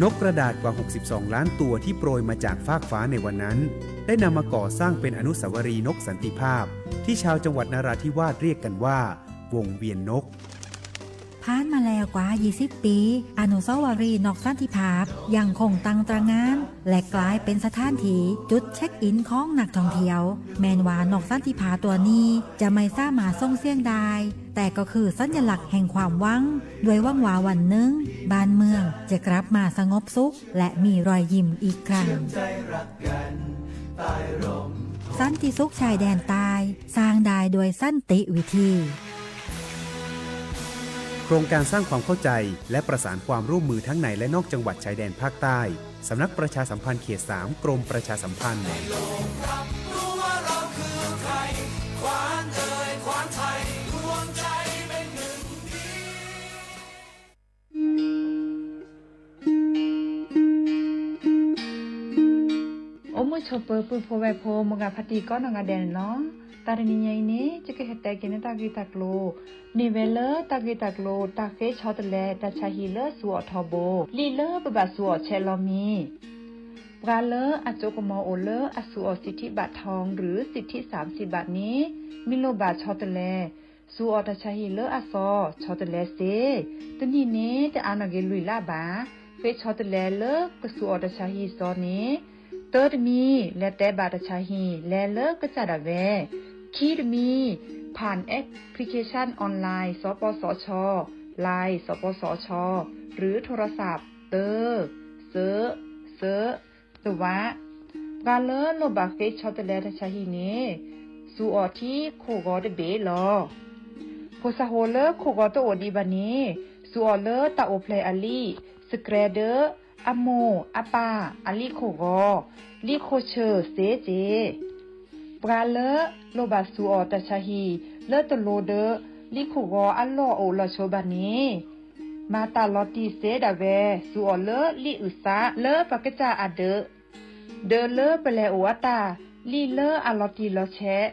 นกกระดาษกว่า หกสิบสองล้านตัวที่โปรยมาจากฟากฟ้าในวันนั้น ได้นำมาก่อสร้างเป็นอนุสาวรีย์นกสันติภาพ ที่ชาวจังหวัดนราธิวาสเรียกกันว่า วงเวียนนก ผ่านมาแล้วกว่า ยี่สิบ ปี อนุสาวรีย์นกสันติภาพยังคงตั้งตระหง่าน และกลายเป็นสถานที่จุดเช็คอินของนักท่องเที่ยว แม้นว่านกสันติภาพตัวนี้จะไม่สามารถส่งเสียงได้ แต่ก็คือสัญลักษณ์แห่งความหวัง ด้วยหวังว่าวันหนึ่ง บ้านเมืองจะกลับมาสงบสุข และมีรอยยิ้มอีกครั้ง สันติสุขชายแดนใต้ สร้างได้ด้วยสันติวิธี โครงการสร้างความเข้าใจ และประสานความร่วมมือทั้งในและนอกจังหวัดชายแดนภาคใต้ สำนักประชาสัมพันธ์เขต สาม กรมประชาสัมพันธ์ အိၣ်မုာ်ဆိးပၢၤပုၢ်ဖိဝဲၢ်ဖိ မိၢ်ဂၤဖါတံၢ်ကိးနီၢ်ဂၤဒဲးန့ၣ်လီၤ. တၢ်တနံၤညါအံၤန့ၣ် ယကဟဲတဲက့ၤန့ၢ်တၢ်ဂ့ၢ်တၢ်ကျိၤ မ့ၢ်ဝဲလၢတၢ်ဂ့ၢ်တၢ်ကျိၤ တၢ်ဃ့ဆီတလဲတၢ်ဆါဟံၣ်လၢစူးအီၣ်ထီဘိ လံာ်လၢပဘၣ်စူးအီၣ်ဆဲးလီၤမံၤ ပှၤလၢအစိကမီၤအိၣ်လၢအစူးအီၣ်စံးထံးဘးထီ ឬစံးထံး สามสิบบาท န့ၣ် မ့ၢ်လိၣ်ဘၣ်ဆီတလဲ စူးအီၣ်တၢ်ဆါဟံၣ်လၢအသီ ဆီတလဲစ့, တနံၣ်န့ၣ် တအါနီၢ်က့ၤလွံၢ်လါဘၣ်, ဃ့ဆီတလဲလၢကစူးအီၣ်တၢ်ဆါဟံၣ်စီန့ၣ်, တၢတမံၤ လဲၤတဲဘၣ်တၢ်ဆါဟံၣ် လဲၤလၢကစၢ်ဒၣ်ဝဲ, ခံတမံၤ ผ่านแอปพลิเคชันออนไลน์ สปสช ไลน์ สปสช หรือโทรศัพท์ တၢ, စၢ, စၢ, တဝး, ပှၤလၢလိၣ်ဘၣ်ဃ့ဆီတလဲတၢ်ဆါဟံၣ်န့ၣ် စူးအီၣ်ထံခိၣ်ဂီၤတဘ့ၣ်လီၤ. ဖိသၣ်ဃိလၢခိၣ်ဂီၤတအိၣ်ဒံးဘၣ်န့ၣ် စူးအီၣ်လၢတၢ်အိၣ်ဖျဲၣ်အလံာ် စကြဲဒၢ အမိၢ်အပၢ်အလံာ်ခိၣ်ဂီၤ, လံာ်ခိၣ်ဆၢၣ်စ့က့ၤ ပှၤလၢလိၣ်ဘၣ်စူးအီၣ်တၢ်ဆါဟံၣ် လၢတလိၤဒီး လံာ်ခိၣ်ဂီၤအလီၢ်အိၣ်လီၤဆိဘၣ်န့ၣ်, မၤတၢ်လီၤတံၢ်စ့ဒၣ်ဝဲ စူးအီၣ်လၢလံာ်အုၣ်သးလၢပှၤကစၢ်အဒၢး, ဒီးလၢပလဲၤအိၣ်အတၢ် လံာ်လၢအလီၤတံၢ်လီၤဆဲး,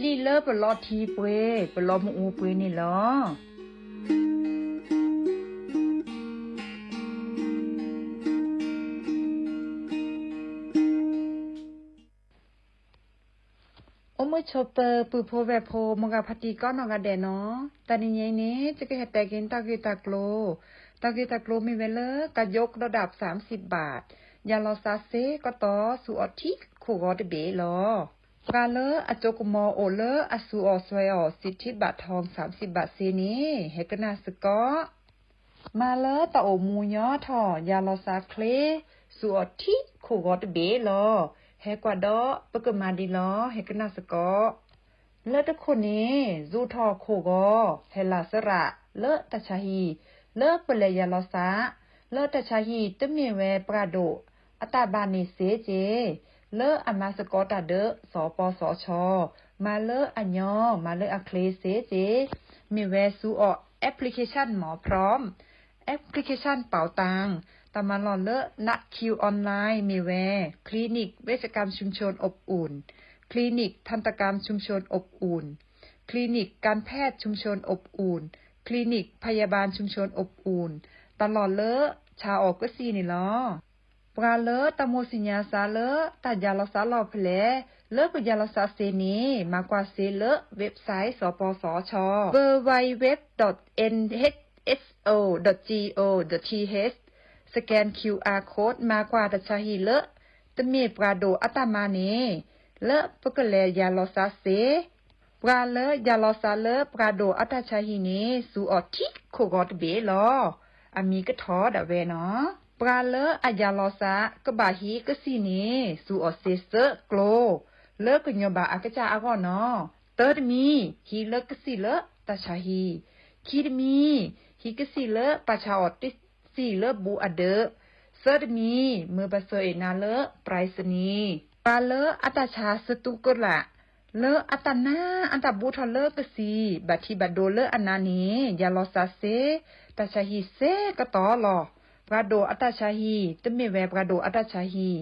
လံာ်လၢပလီထံပှ့ၤ ပလီမ့ၣ်အူပှ့ၤန့ၣ်လီၤ. အိၣ်မုာ်ဆိးပၢၤပုၢ်ဖိဝဲၢ်ဖိ မိၢ်ဂၤဖါတံၢ်ကိးနီၢ်ဂၤဒဲးနီၤ, တၢ်နံၤညါအံၤန့ၣ် ယကဟဲတဲက့ၤတၢ်ဂ့ၢ်တၢ်ကျိၤ, တၢ်ဂ့ၢ်တၢ်ကျိၤမ့ၢ်ဝဲလၢ ကယိကဒီးဒၣ် สามสิบบาท ယၤလီၤစးစ့ကတီၢ် စူးအီၣ်ထံခိၣ်ဂီၤတဘ့ၣ်လီၤ. ပှၤလၢအစိကမီၤအိၣ်လၢအစူးအီၣ်စွဲအီၣ် စံးထံးဘးထီ สามสิบบาท စ့န့ၣ် ဟဲကနၣ်စ့ၢ်ကီး မၤလၢတၢ်အိၣ်မူညီထီၣ် ယၤလီၤစးချ့ စူးအီၣ်ထံခိၣ်ဂီၤတဘ့ၣ်လီၤ. ဟဲကွၢ်ဒီးပကမၤဒ်လီၤ ဟဲကနၣ်စ့ၢ်ကီး. လၢတခိၣ်န့ၣ် စူးထီၣ်ခိၣ်ဂီၤ ဟဲလီၤစရးလၢတၢ်ဆါဟံၣ် လၢပလဲၤယၤလီၤစး လၢတၢ်ဆါဟံၣ်တမ့ၢ်ဝဲပှၤဒိၣ်အတၢ်ဘၣ်န့ၣ်စ့က့ၤ လၢအမၤစ့ၢ်ကီးတၢ်ဒီး စပစချ မၤလၢအညီ မၤလၢအချ့စ့က့ၤ မ့ၢ်ဝဲစူးအီၣ် application မ့ၢ် พร้อม application เป๋าตัง တၢ်မၤလီၢ်လၢ นัดคิวออนไลน์ မ့ၢ်ဝဲ คลินิกเวชกรรมชุมชนอบอุ่น คลินิกทันตกรรมชุมชนอบอุ่น คลินิกการแพทย์ชุมชนอบอุ่น คลินิกพยาบาลชุมชนอบอุ่น တၢ်လီၢ်လၢဆါအီၣ်ကစံၣ်န့ၣ်လီၤ. ပှၤလၢတၢ်မိၣ်သ့ၣ်ညါစးလၢတၢ်ယၤလီၤစးလီၢ်ဖဲလဲၣ် လၢပယၤလီၤစးစ့န့ၣ် မၤကွၢ်စ့လၢ website စပစချ www.nhso.go.th สแกน QR code မၤကွၢ်တၢ်ဆါဟံၣ်လၢ တမ့ၢ်ပှၤဒိၣ်အတၢ်မၤန့ၣ် လၢပကလဲၤယၤလီၤစးစ့ ပှၤလၢယၤလီၤစးလၢပှၤဒိၣ်အတၢ်ဆါဟံၣ်န့ၣ် စူးအီၣ်ထံခိၣ်ဂီၤတဘ့ၣ်လီၤ. အမံၤကထီၣ်ဒၣ်ဝဲနီၤ. ပှၤလၢအယၤလီၤစးကဘၣ်ဟံးကစံၣ်န့ၣ် စူးအီၣ်စ့စၢၣ်ကျိ လၢကညီၤဘၣ်အကစၢ်အဂီၢ်နီၤ. တၢတမံၤ ဟံးလၢကစံၣ်လၢတၢ်ဆါဟံၣ်, ခံတမံၤ ဟံးကစံၣ်လၢပှၤဆါအီၣ်တစံၣ်လၢဘူးအဒၢး, သၢတမံၤ မၢပစၢၤအ့ၣ်နၤလၢ ပြၢၣ်စနံၤ, ပှၤလၢအတၢ်ဆါစတူးကလာ် လၢအတၢ်နါအတၢ်ဘူးထီၣ်လၢကစံၣ် ဘၣ်ထံးဘၣ်ဒိလၢအနါန့ၣ် ယၤလီၤစးစ့ တၢ်ဆါဟံၣ်စ့ကတီၢ်လီၤ. ပှၤဒိၣ်အတၢ်ဆါဟံၣ် တမ့ၢ်ဝဲပှၤဒိၣ်အတၢ်ဆါဟံၣ်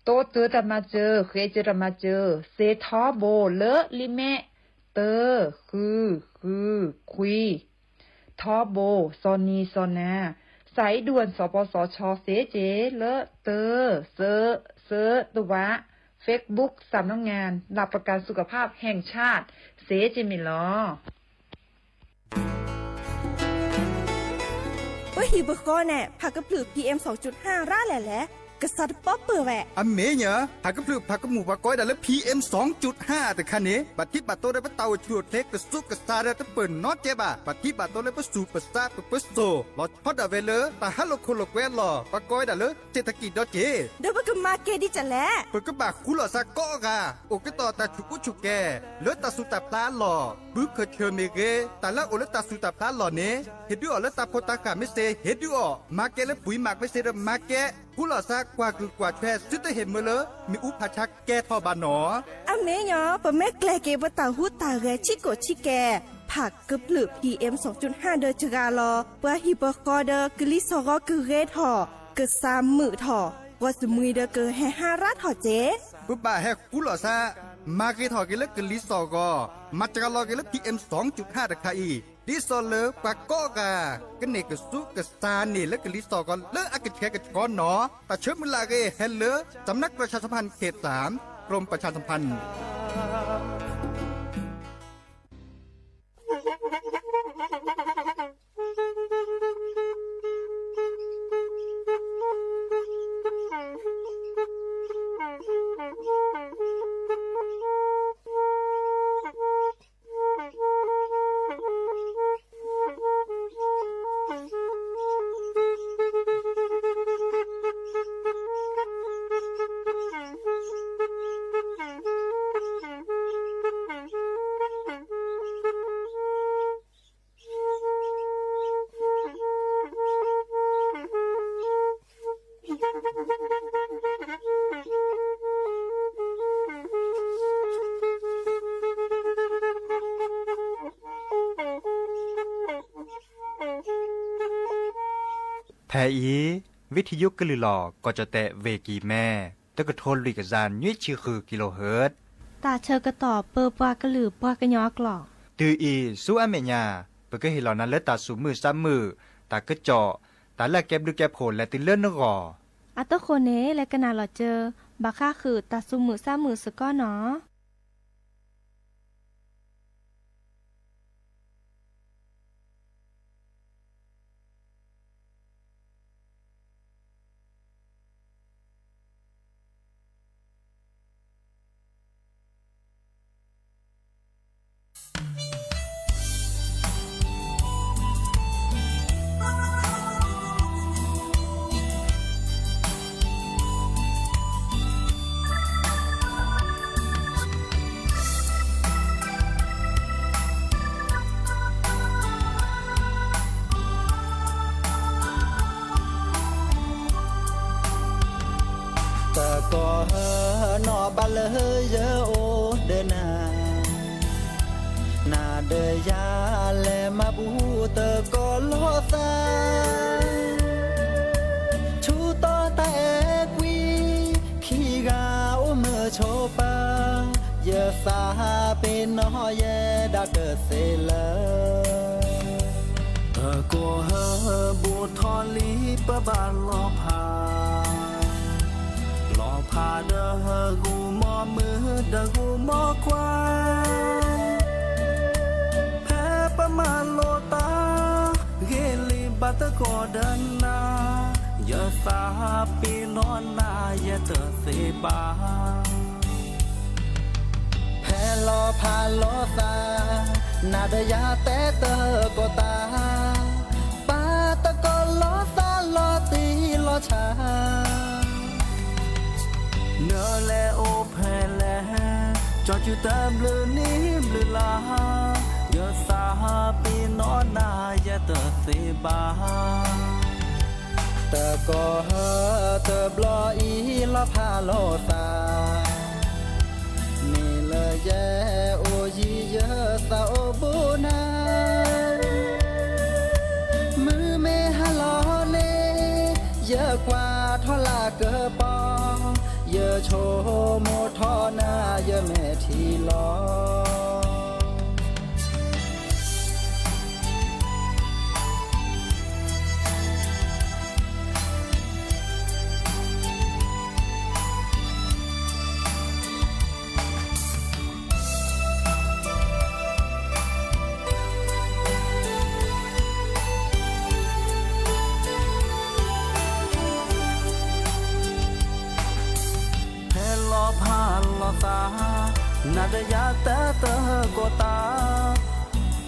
တိစၢၤတၢ်မၤစၢၤ ဃ့စၢၤတၢ်မၤစၢၤ စ့ထီဘိလၢလံာ်မဲာ် တၢ ဃု ဃု ခွံ ထီဘိ စီၤနံၤစီၤနၤ, စီၤ สายด่วน สปสช စ့ၢ်ကီး လၢ တၢ သၢ သၢ တဝး Facebook สำนักงานหลักประกันสุขภาพแห่งชาติ စ့ၢ်ကီးမ့ၢ်လီၤ. ပဟံၣ်ပဃီန့ၣ် ဖးကဖျၢၣ် PM ရၣ်လဲၣ်လဲၣ်, ကစးတပီၢ်ပၢၢ်ဝဲ. အမ့ၢ်ညါ ဖးကဖျၢၣ်ဖးကမူၣ်ပှၤကိးဝဲဒၣ်လၢ PM ရၣ်တခါန့ၣ် ဘၣ်ထံးဘၣ်တိၤဒီးပတၢ်အိၣ်ဆူၣ်အိၣ်ချ့ ကစူၢ်ကစၢ်ဒီးတပၢၢ်နီတကဲဘၣ်. ဘၣ်ထံးဘၣ်တိၤလၢပဆူၣ်ပစးပပၢစိၣ် လီၤဆီဒၣ်ဝဲလၢ တၢ်ဟးလိာ်ခိၣ်လိာ်ကွဲအလီၢ် ပှၤကိးဝဲဒၣ်လၢ เศรษฐกิจ ဒီးက့ၤ ဒီးပကမၤကဲဒ်လဲၣ်. ပကဘၣ်ဃူလီၤစးကိးဂၤ အိၣ်ကတီၢ်တၢ်ဆူၣ်ကူဆူၣ်ကဲၤ လၢတၢ်စူၢ်တၢ်ဖျးအလီၢ် ဘုခၢၣ်ဆၢၣ်မ့ၢ်ဂ့ၤ တၢ်လၢအအိၣ်လၢတၢ်စူၢ်တၢ်ဖျးအလီၢ်န့ၣ် ဟ့ၣ်ဒုးအီၤလၢတၢ်ဖိတၢ်ဃၢ်မ့ၢ်စ့ၢ် ဟ့ၣ်ဒုးအီၤ, မၤကဲလၢပှၤမၤမ့ၢ်စ့ၢ်ဒီးမၤကဲ, ဃူလီၤစးကွၢ်ကုၢ်ကွၢ်ဆွဲ သုတဟ့ၣ်မၢလၢမ့ၣ်အူဖးဆါကဲထီၣ်ဘၣ်နီၤ. အမ့ၢ်ညါ ပမ့ၢ်ကျဲၤက့ၤပတၢ်ဟူးတၢ်ဂဲၤဆံးကိာ်ဆံးကဲၤ ဖးကဖျၢၣ် PM ရၣ်ဒီးစှၤလီၤ ပှၤဟံၣ်ပဃီဒီးကလံၤစၢ်ဂီၤကဂ့ၤထီၣ်, ကစၢ်မုာ်ထီၣ်, ပှၤစမံၤဒီးကဟဲဟးရၣ်ထီၣ်က့ၤ. ပဘၣ်ဟဲဃူလီၤစး မၤဂ့ၤထီၣ်က့ၤလၢကလံၤစၢ်ဂီၤ, မၤစှၤလီၤက့ၤလၢ PM ရၣ်တခါအံၤ ဒ်သိးလၢပှၤကိးဂၤ ကန့ၢ်ကစူၢ်ကစၢ်န့ၣ်လၢကလံၤစၢ်ဂီၤလၢအကဆှဲကဆှီနီၤ. တၢ်ဆၢမုၢ်လၢ်အဂ့ၢ် ဟဲလၢ สำนักประชาสัมพันธ์เขตสาม กรมประชาสัมพันธ์ ဖဲအံၤ ဝံထံယိကလုၢ်လီၤ ကီၢ်ကၠီၣ်တဲၣ် ဝ့ၢ်ကံၢ်မဲ တကထိလွံၢ်ကယၤနွံဆံဃု kilohertz တၢ်ဆၢကတီၢ်ပၢပှၤကလုာ်ပှၤကညီအကျိာ်. တုၤအံၤဆူအမဲာ်ညါ ပကဟ့ၣ်လီၤနၤလၢတၢ်သူၣ်မုာ်သးမုာ်, တၢ်ကစီၣ်, တၢ်လၢအကဲဘျုးကဲဖှိၣ်လဲၤတုၤလၢနဂီၢ်. အဃိန့ၣ် လဲၤကနၣ်လီၤစၢၤ ဘၣ်ဃးဃုာ်တၢ်သူၣ်မုာ်သးမုာ်စ့ၢ်ကီးနီၤ. တကီၢ်ဟၢနီၢ်ဘၣ်လၢယအိၣ်ဒီးနၤ, နၤဒီးယၤလဲၤမၤဘူၣ်တကီၢ်လီၤသး, ဆူတီတၢ်အဲၣ်ကွံ ခံဂၤအိၣ်မုာ်ဆိးပၢၤ, ယသးပ့ၤနီၣ်ယဲဒၣ်ကသ့လၢ တကီၢ်ဟၢဘူးထီၣ်လံပဘၣ်လီၤဖး, လီၤဖးဒီးဂုာ်မီၢ်မုၢ်ဒီးဂုာ်မီၢ်ခွါ, ဖဲပမၤလိတၢ် ဂ့ၤလံဘၣ်တကီၢ်ဒီးနၤ, ယသးပ့ၤနီၣ်နၤယဲတသ့ဘၣ်. ဖဲလီၤဖးလိာ်သး, နၤဒီးယၤတဲတကီၢ်တၢ်, ပာ်တကီၢ်လီၤသးလီၤတံၢ်လီၤဆဲး, နလဲၤအိၣ်ဖဲလဲၣ်, ကၠီစုတၢ်ဘျုးနံၤဘျုးလါ, ယသးပ့ၤနီၣ်နၤယဲတသ့ဘၣ်. တကီၢ်ဟၢတဘျီအံၤလီၤဖးလိာ်သး, မ့ၢ်လၢယဲအိၣ်ယံၤယသးအိၣ်ဘူးနၤ, မုၢ်မ့ၢ်ဟါလီၤန့ၣ် ယကွၢ်ထီၣ်လၢကပီၤ, ယဆိကမိၣ်ထီၣ်နၤယမဲာ်ထံလီၤ. သး, နၤဒီးယၤတၢ်တဟၢကီၢ်သး,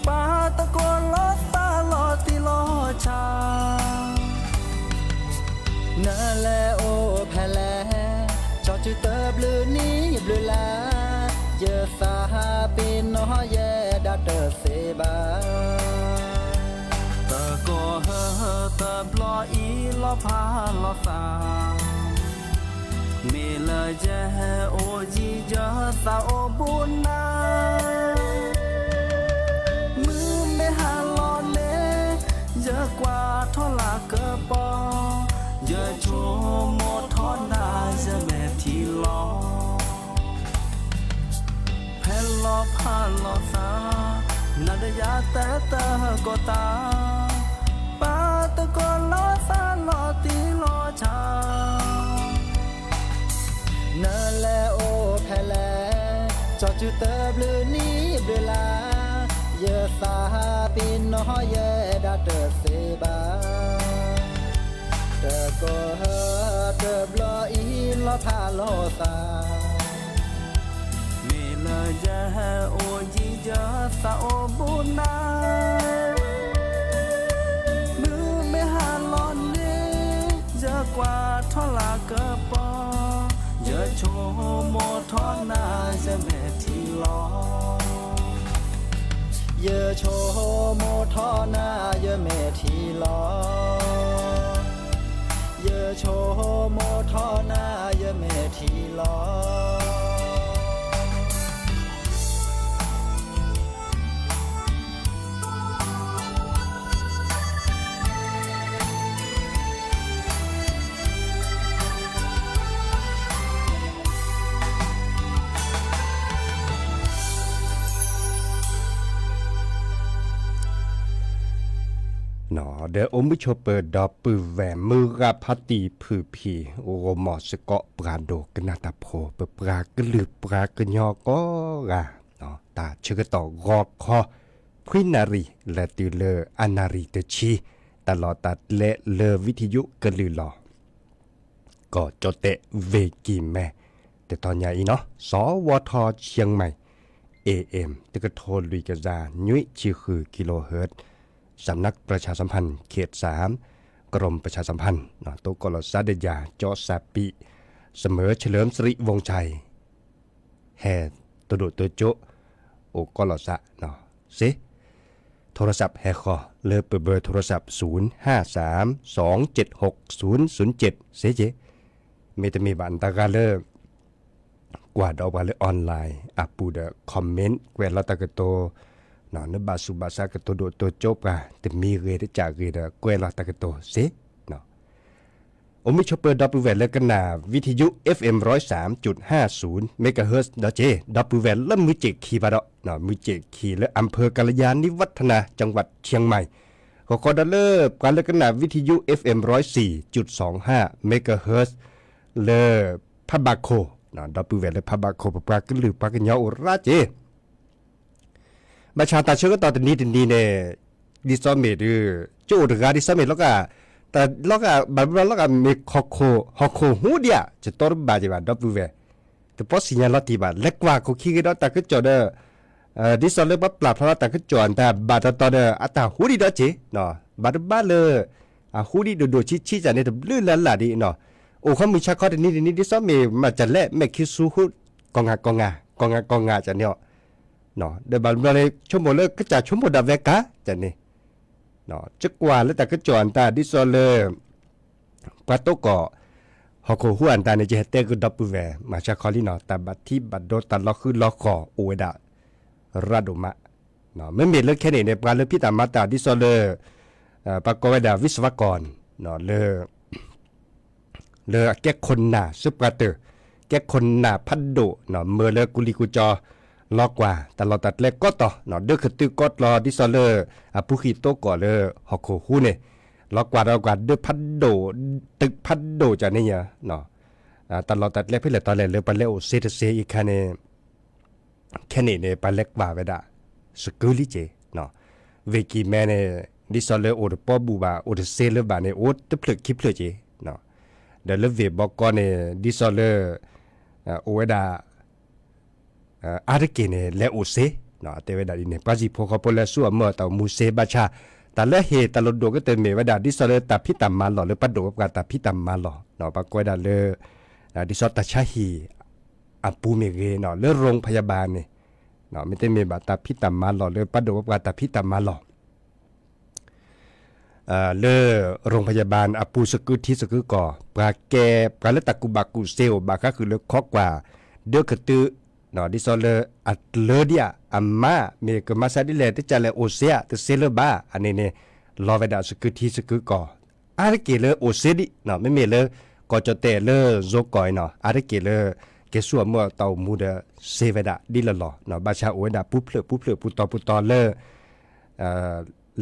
ပာ်သကိးလီၤသးလီၤတံၢ်လီၤဆဲး နလဲၤအိၣ်ဖဲလဲၣ်, ကၠီစုတဘျုးနံၣ်ဘျုးလါ, ယသးပ့ၤနီၣ်ယဲဒၣ်တသ့ဘၣ်. သကိးဟၢတဘျီအံၤလီၤဖးလီၤသး, မ့ၢ်လၢယဟဲအိၣ်ယံၤယသးအိၣ်ဘူးနၤ မုၢ်မ့ၢ်ဟါလီၤန့ၣ် ယကွၢ်ထီၣ်လၢကပီၤ, ယဆိကမိၣ်ထီၣ်နၤ ယမဲာ်ထံလီၤ. ဖဲလီၤဖးလီၤသး, နၤဒီးယၤတၢ်တဟၢကီၢ်သး, ပာ်သကိးလီၤသးလီၤတံၢ်လီၤဆဲး နလဲၤအိၣ်ဖဲလဲၣ်, ကၠီစုတဘျုးနံၣ်ဘျုးလါ, ယသးပ့ၤနီၣ်ယဲဒၣ်တသ့ဘၣ်. သကိးဟၢတဘျီအံၤလီၤဖးလီၤသး, မ့ၢ်လၢယဟဲအိၣ်ယံၤယသးအိၣ်ဘူးနၤ မုၢ်မ့ၢ်ဟါလီၤန့ၣ် ယကွၢ်ထီၣ်လၢကပီၤ, ယဆိကမိၣ်ထီၣ်နၤ ယမဲာ်ထံလီၤ. ယဆိကမိၣ်ထီၣ်နၤ ယမဲာ်ထံလီၤ. ယဆိကမိၣ်ထီၣ်နၤ ယမဲာ်ထံလီၤ. ဒီးအိၣ်မုာ်ဆိးပၢၤဒီပုၢ်ဝဲၢ် မုၢ်ဂၤဖါတံၢ်ဖုၣ်ဖံၣ် ဂီၤမီၢ်စ့ၢ်ကီး ပှၤဒိကနၣ်တၢ်ဖိ ပပှၤကလုာ်ပှၤကညီကိးဂၤ, တၢ်ဆၢကတီၢ်ဂီၤခီ ခွံနၣ်ရံၣ် လဲၤတုၤလၢအနၣ်ရံၣ်တဆံ, တၢ်လီၢ်တၢ်ကျဲလၢ ဝံထယုကလုာ်လီၤ ကီၢ်ကၠီၣ်တဲၣ် ဝ့ၢ်ကံၢ်မဲ, တထီညါအံၤနီၤ สวท เชียงใหม่ เอเอ็ม တကထိလွံၢ်ကယၤနွံဆံဃု กิโลเฮิรตซ์ สำนักประชาสัมพันธ์เขตสาม กรมประชาสัมพันธ์ တိကီၢ်လီၤစးဒၢယၤ ကၠီစၣ်ပံး เสมอ เฉลิมสิริวงศ์ชัย ဟဲတဒိၣ်တကၠိ အိၣ်ကီၢ်လီၤစး စ့ โทรศัพท์ ဟဲဃီၤလၢပ เบอร์โทรศัพท์ ศูนย์ห้าสาม สองเจ็ดหก ศูนย์ศูนย์เจ็ด စ့က့, မ့တမ့ၢ်ဘၣ်နတဂၤလၢ ကွၢ်ဒီးပှၤလၢ online အပူၤဒီး comment ကွဲးလီၤတၢ်ကတိၤ, နဘၣ်ဆူးဘၣ်ဆါကတိၤဒိၣ်ကတိၤကၠိပှၤ တမံၤဂ့ၤတကးဂ့ၤဒီး ကွဲးလီၤတၢ်ကတိၤစ့ အိၣ်မုာ်ဆိးပၢၤဒီပုၢ်ဝဲၢ်လၢကနၣ် ဝံထယု FM ร้อยสามจุดห้าศูนย์ เมกะเฮิรตซ์ ဒီးက့ ဒီပုၢ်ဝဲၢ်လၢမုၢ်စ့ၣ်ခံဘၣ်ဒီး မုၢ်စ့ၣ်ခံလၢ อำเภอกาลยาณิวัฒนะ จังหวัดเชียงใหม่ ဃီဃီဒီးလၢ ပှၤလၢကနၣ် ဝံထယု FM ร้อยสี่จุดสองห้า เมกะเฮิรตซ์ လၢ ဖးဘးခိၣ်, ဒီပုၢ်ဝဲၢ်လၢဖးဘးခိၣ် ပပှၤကလုာ်ပှၤကညီအိၣ်ရၣ်က့ ဘၣ်ဆၣ်တၢ်ဆၢကတီၢ်တနံၤတနံၤန့ၣ် ဒ်သိးမ့ၢ်ဒုး ကၠိအိၣ်တဂၤဒ်သိးမ့ၢ်လီၤဂာ်, တၢ်လီၤဂာ် ဘၣ်ဘျီလီၤဂာ်မ့ၢ်ခီၣ်ခိၣ် ဟီၣ်ခိၣ်ဟူဒံးဧါ ယတီတဘၣ်က့ၤဘၣ် ဒီပုၢ်ဝဲၢ်, တပီၢ်စံၣ်ညါလီၤတံၢ်ဘၣ် လဲၤကွၢ်ခိၣ်ခံဂ့ၤဒီးတၢ်ကစီၣ်ဒီး ဒ်သိးလၢပှၤပျၢ်ဖျါလီၤတၢ်ကစီၣ်အတၢ်ဘၣ်တတီဒီး အတၢ်ဟူဒံးဒီးက့ၤ, ဘၣ်တဘၣ်လၢ အဟူဒံးဒိၣ်ဒိၣ်ဆံးဆံးကန့ၣ် တဘျုးလၢ်လၢ်ဒံးနီၤ, အိၣ်ခီမုၢ်ဆါခီတနံၤတနံၤ ဒ်သိးမ့ၢ်မၤစၢၤလဲၣ် မဲာ်ခံဆူဟူ ကီၢ်ငါကီၢ်ငါ ကီၢ်ငါကီၢ်ငါကန့ၣ်အီၤ, ဒီးဘၣ်ဘျီန့ၣ် ဆိကမိၣ်လၢကစၢ်ဆိကမိၣ်ဒၣ်ဝဲကါကန့ၣ် ကကွၢ်လၢတၢ်ကစီၣ်အတၢ်ဒ်သိးလၢ ပှၤတိကီၢ် ဟီၣ်ခိၣ်ဟူအတၢ်န့ၣ် ယဟဲတဲကဒီပုၢ်ဝဲၢ် မၤဆါခီလံနီၤ တၢ်ဘၣ်ထံးဘၣ်ဒိတၢ်လီၤဃံလီၤဃီၤအိၣ်ဝဲဒၣ် ရၣ်ဒိၣ်မး, မ့မ့ၢ်လၢခဲန့ၣ်န့ၣ် ပှၤလၢဖံးတၢ်မၤတၢ်ဒ်သိးလၢ ပှၤကိးဝဲဒၣ် วิศวกร လၢ လၢအကဲခိၣ်နၢ်ဆၢပှၤတၢၢ်, ကဲခိၣ်နၢ်ဖးဒိၣ် မၢလၢကူလံၤကူကၠီ လီၤကွၢ် တၢ်လီၢ်တၢ်ကျဲကိးတီၤ ဒၢခတုကိးတီၤ ဒ်သိးလၢ အပူၤဃံးသကိးလၢ ဟီၣ်ခိၣ်ဟူန့ၣ် လီၤကွၢ်ဒီးကွၢ်ဒၢဖးဒိၣ် တုးဖးဒိၣ်ကန့ၣ်ယါ တၢ်လီၢ်တၢ်ကျဲဖဲလဲၣ်တီလဲၣ်လၢပှၤလဲၤအိၣ်စ့တစ့အံၤခါန့ၣ် ခဲန့ၣ်န့ၣ် ပှၤလဲၤကွၢ်ဝဲဒၣ် စကုလံက့ၤ, ဝ့ၢ်ကံၢ်မဲန့ၣ် ဒ်သိးလၢအိၣ်တပီဘူးဘၣ် အိၣ်တစ့လၢၤဘၣ်န့ၣ် အိၣ်တဖျၢၣ်ခံဖျၢၣ်က့ၤ, ဒီးလၢဝ့ၢ်ဘီကီန့ၣ် ဒ်သိးလၢ အိၣ်ဝဲဒၣ် အါတက့ၢ်န့ၣ် လဲၤအိၣ်စ့, တဲဝဲဒၣ်ဒ်န့ၣ် ပှၤစံၣ်ဖိဃီဖိလၢဆူအမုၢ်အတၢ်အိၣ်မူစ့ ဘၣ်ဆၣ် တၢ်လၢဟ့ၣ်တၢ်လိၣ်ဒိၣ်ကတၢၢ်မ့ၢ်ဝဲဒၣ် ဒ်သိးလၢတၢ်ဖံးတၢ်မၤလီၢ်လၢပှၤဒိၣ်ပှၤပှၢ်တၢ်ဖံးတၢ်မၤလီၢ်, ပှၤကိးဝဲဒၣ်လၢ ဒ်သိးတၢ်ဆါဟံၣ်အပူၤမ့ၢ်ဂ့ၤ, လၢရိၣ်ဖယၢၣ်ဘၢၣ်န့ၣ် မ့တမ့ၢ်ဘၣ်တၢ်ဖံးတၢ်မၤလီၢ်လၢပှၤဒိၣ်ပှၤပှၢ်တၢ်ဖံးတၢ်မၤလီၢ် လၢရိၣ်ဖယၢၣ်ဘၢၣ်အပူၤ သကုၤထံသကုၤကီၢ် ပှၤကဲ ပှၤလၢတၢ်ကူၣ်ဘၣ်ကူၣ်သ့အိၣ် ဘၣ်ဃးဃုာ်လၢခိးကွၢ် ဒၢကတုး, ဒ်သိးလၢအတလၢဒံးဧါ အမါမ့ၢ်ကမၤစၢ်ဒ်လဲၣ် တကးလဲၣ်အိၣ်စ့ဧါ တစ့လၢၤဘၣ် အန့ၣ်န့ၣ် လီၤဝဲဒၣ်သကုၤထံသကုၤကီၢ် အါတက့ၢ်လၢအိၣ်စ့ဒံး, မ့မ့ၢ်လၢ ကီၢ်ကၠီၣ်တဲၣ်လၢ ယိၤကီၢ်အံၤနီၤ အါတက့ၢ်လၢ ကဲဆူအမုၢ်အတၢ်အိၣ်မူဒီး စ့ဝဲဒၣ်ဒ်လီၢ်လီၢ်, ဘၣ်ဆၣ်အိၣ်ဝဲဒၣ်ပူၤဖျၢၣ်ပူၤဖျၢၣ်ပူၤတီၤပူၤတီၤလၢ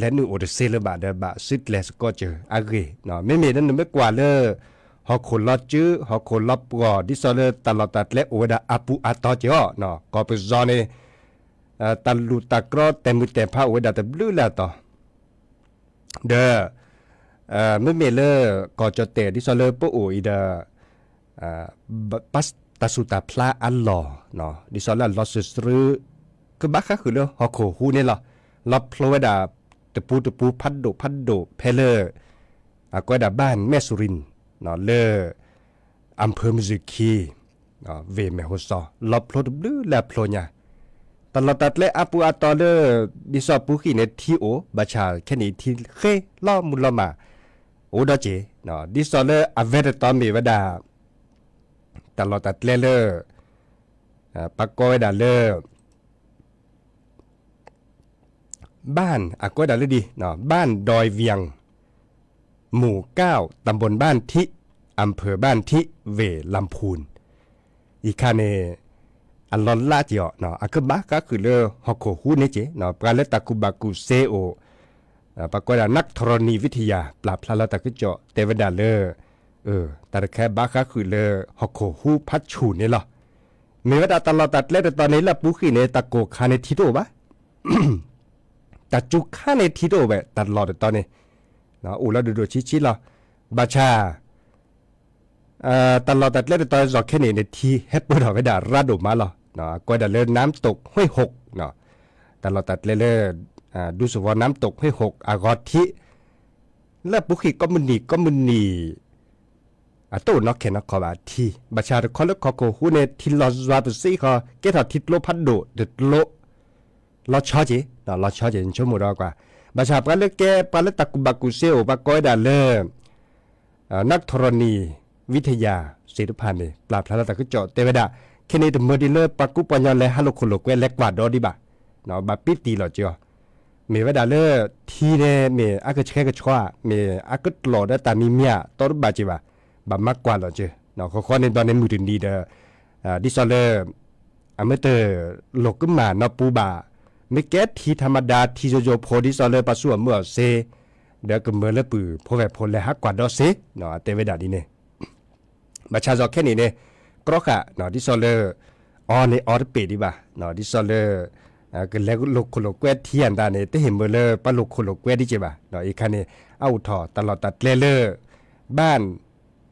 လဲၤနုာ်အိၣ်တစ့လၢၤဘၣ်ဒီး ဘၣ်စုကျဲၤသကိးစၢၤအဂ့ၢ်, မ့မ့ၢ်လၢနမ့ၢ်ကွၢ်လၢ ဟီၣ်ခိၣ်လီၤစု ဟီၣ်ခိၣ်လီၤပှီၢ် ဒ်သိးလၢတၢ်လီၢ်တၢ်ကျဲအိၣ်ဝဲဒၣ်အပူၤအတီၤက့ၤအီၤ, ကီၢ်ပယီၤန့ၣ် တၢ်လူၢ်တၢ်ကြီတဲာ်မုၢ်တဲာ်ဖးအိၣ်ဝဲဒၣ်တဘျုးလၢအတီၤ ဒီး မ့မ့ၢ်လၢ ကီၢ်ကၠီၣ်တဲၣ်ဒ်သိးလၢပအိၣ်အံၤဒီး တၢ်ဆူၣ်တၢ်ဖျါအလီၢ် ဒ်သိးလၢအလီၤစၢၤစရူး ကဘၣ်ဃးဃုာ်လၢဟီၣ်ခိၣ်ဟူးန့ၣ်လီၤ. လီၤဖျိဝဲဒၣ် တပူၤတပူၤဖးဒိၣ်ဖးဒိၣ်ဖဲလၢ အကိးဝဲဒၣ် ဘၣ်မဲၣ်စူရံၣ် လၢ အၣ်ဖၢၣ်မုၢ်စူၢ်ခံ ဝ့ၢ်မဲၣ်ဟိၣ်စီၤ လီၤဖျိတဘျုးလၢအဖျိညါ, တၢ်လီၢ်တၢ်ကျဲအပူၤအတီၤလၢ ဒ်သိးပူၤဃံၣ်န့ၣ်ထံအိၣ် ဘၣ်ဆၣ်ခဲနံၣ်အံၤထံဃ့လီၤမုၢ်လီၤမၢ် အိၣ်ဒီးက့ၤ, ဒ်သိးလၢအဝဲတတီၤမ့ၢ်ဝဲဒၣ် တၢ်လီၢ်တၢ်ကျဲလၢ ပှၤကိးဝဲဒၣ်လၢ บ้าน အကိးဝဲဒၣ်လၢဒ် บ้านดอยเวียง หมู่เก้า ตำบลบ้านทิ อำเภอบ้านทิ เวลำพูน အံၤခါန့ၣ် အလီၤလးက့ၤအီၤ အကဘၣ်ဃးဃုာ်လၢဟီၣ်ခိၣ်ဟူးန့ၣ်က့ၤ ပှၤလၢတၢ်ကူၣ်ဘၣ်ကူၣ်သ့အိၣ် ပှၤကိးဝဲဒၣ် นักธรณีวิทยา ပျၢ်ဖျါလီၤတၢ်ကစီၣ်တဲဝဲဒၣ်လၢ တၢ်တခါဘၣ်ဃးဃုာ်လၢဟီၣ်ခိၣ်ဟူးဖးဆူၣ်န့ၣ်လီၤ. မ့ၢ်ဝဲဒၣ်တၢ်လီၢ်တၢ်ကျဲတတီၤန့ၣ်လၢအပူၤဃံၣ်န့ၣ် တၢ်ကိၢ်ခါန့ၣ်ထံတအိၣ်ဘၣ် တၢ်စူၤခါန့ၣ်ထံတအိၣ်ဝဲ တၢ်လီၢ်တတီၤန့ၣ် အိၣ်လၢဒိၣ်ဒိၣ်ဆံးဆံးလီၤ. ဘၣ်ဆၣ် တၢ်လီၢ်တၢ်ကျဲတတီၤစ့ၢ်ကီးခဲနံၣ်န့ၣ် ထံဟဲပၢၢ်ထီၣ်ဝဲဒၣ်ရၤဒိၣ်မးလီၤ. အကိးဝဲဒၣ်လၢ น้ำตกห้วยหก တၢ်လီၢ်တၢ်ကျဲလၢ ဒူသဝီ น้ำตกห้วยหก အဂီၢ်ထံး လၢအပူၤဃံၣ်ကိးမုၢ်နံၤကိးမုၢ်နံၤ အတအိၣ်နီခဲနီခီဘၣ်ထံ, ဘၣ်ဆၣ်တခီလၢဟီၣ်ခိၣ်ဟူးန့ၣ် ထံလီၤစွါပစံးဃီ ကဲထီၣ်ထံကျိဖးဒိၣ်တကျိ လီၤဆီက့ၤ လီၤဆီက့ၤ ဆိကမိၣ်ဒီးကွၢ်, ဘၣ်ဆၣ်ပှၤလၢကဲ ပှၤလၢတၢ်ကူၣ်ဘၣ်ကူၣ်သ့အိၣ် ပှၤကိးဝဲဒၣ်လၢ นักธรณีวิทยา သ့ၣ်တဖၣ်န့ၣ် ပျၢ်ဖျါလီၤတၢ်ကစီၣ်တဲဝဲဒၣ် ခဲနံၣ်တမၢဒ်လၢပှၤကူပှၤကညီလဲၤဟးလိာ်ခိၣ်လိာ်ကွဲလဲၤကွၢ်ဒီဒံးဘၣ်, ဘၣ်ပံတံၢ်လီၤက့ၤအီၤ, မ့ၢ်ဝဲဒၣ်လၢ ထံန့ၣ်မ့ၢ်အကဆှဲကဆှီဧါ မ့ၢ်အကကျိာ်ဒီးတၢ်မံၤမံၤဧါ တီတဘၣ်က့ၤဘၣ်, ဘၣ်မၤကွၢ်လီၤက့ၤ, ဃီဃီန့ၣ်ဒီးန့ၣ်မုၢ်တနံၤဒီး ဒ်သိးလၢ အမ့ၢ်တလိၣ်ကမၣ်နီၢ်ပူၤဘၣ်, မ့ၢ်ကဲထံထၣ်မဒါ ထံယိယိဖိဒ်သိးလၢပှၤဆူၣ်အမုၢ်အီၣ်စ့, ဒီးကမၢလၢပုၢ်ဖိဝဲၢ်ဖိလဲၤဟးကွၢ်ဒီးစ့, တဲဝဲဒၣ်ဒ်န့ၣ် ဘၣ်ဆၣ်စီၤခဲနံၣ်န့ၣ် ကြီဃာ် ဒ်သိးလၢ အီၤန့ၣ်အီၤတပ့ၤဒံးဘၣ်, ဒ်သိးလၢ ကလဲၤလိာ်ခိၣ်လိာ်ကွဲထံအတၢ်န့ၣ် တဟ့ၣ်မၢလၢပှၤလိာ်ခိၣ်လိာ်ကွဲဒံးက့ၤဘၣ်, အံၤခါန့ၣ် အအိၣ်ထီၣ်တၢ်လီၢ်တၢ်ကျဲလၢ บ้าน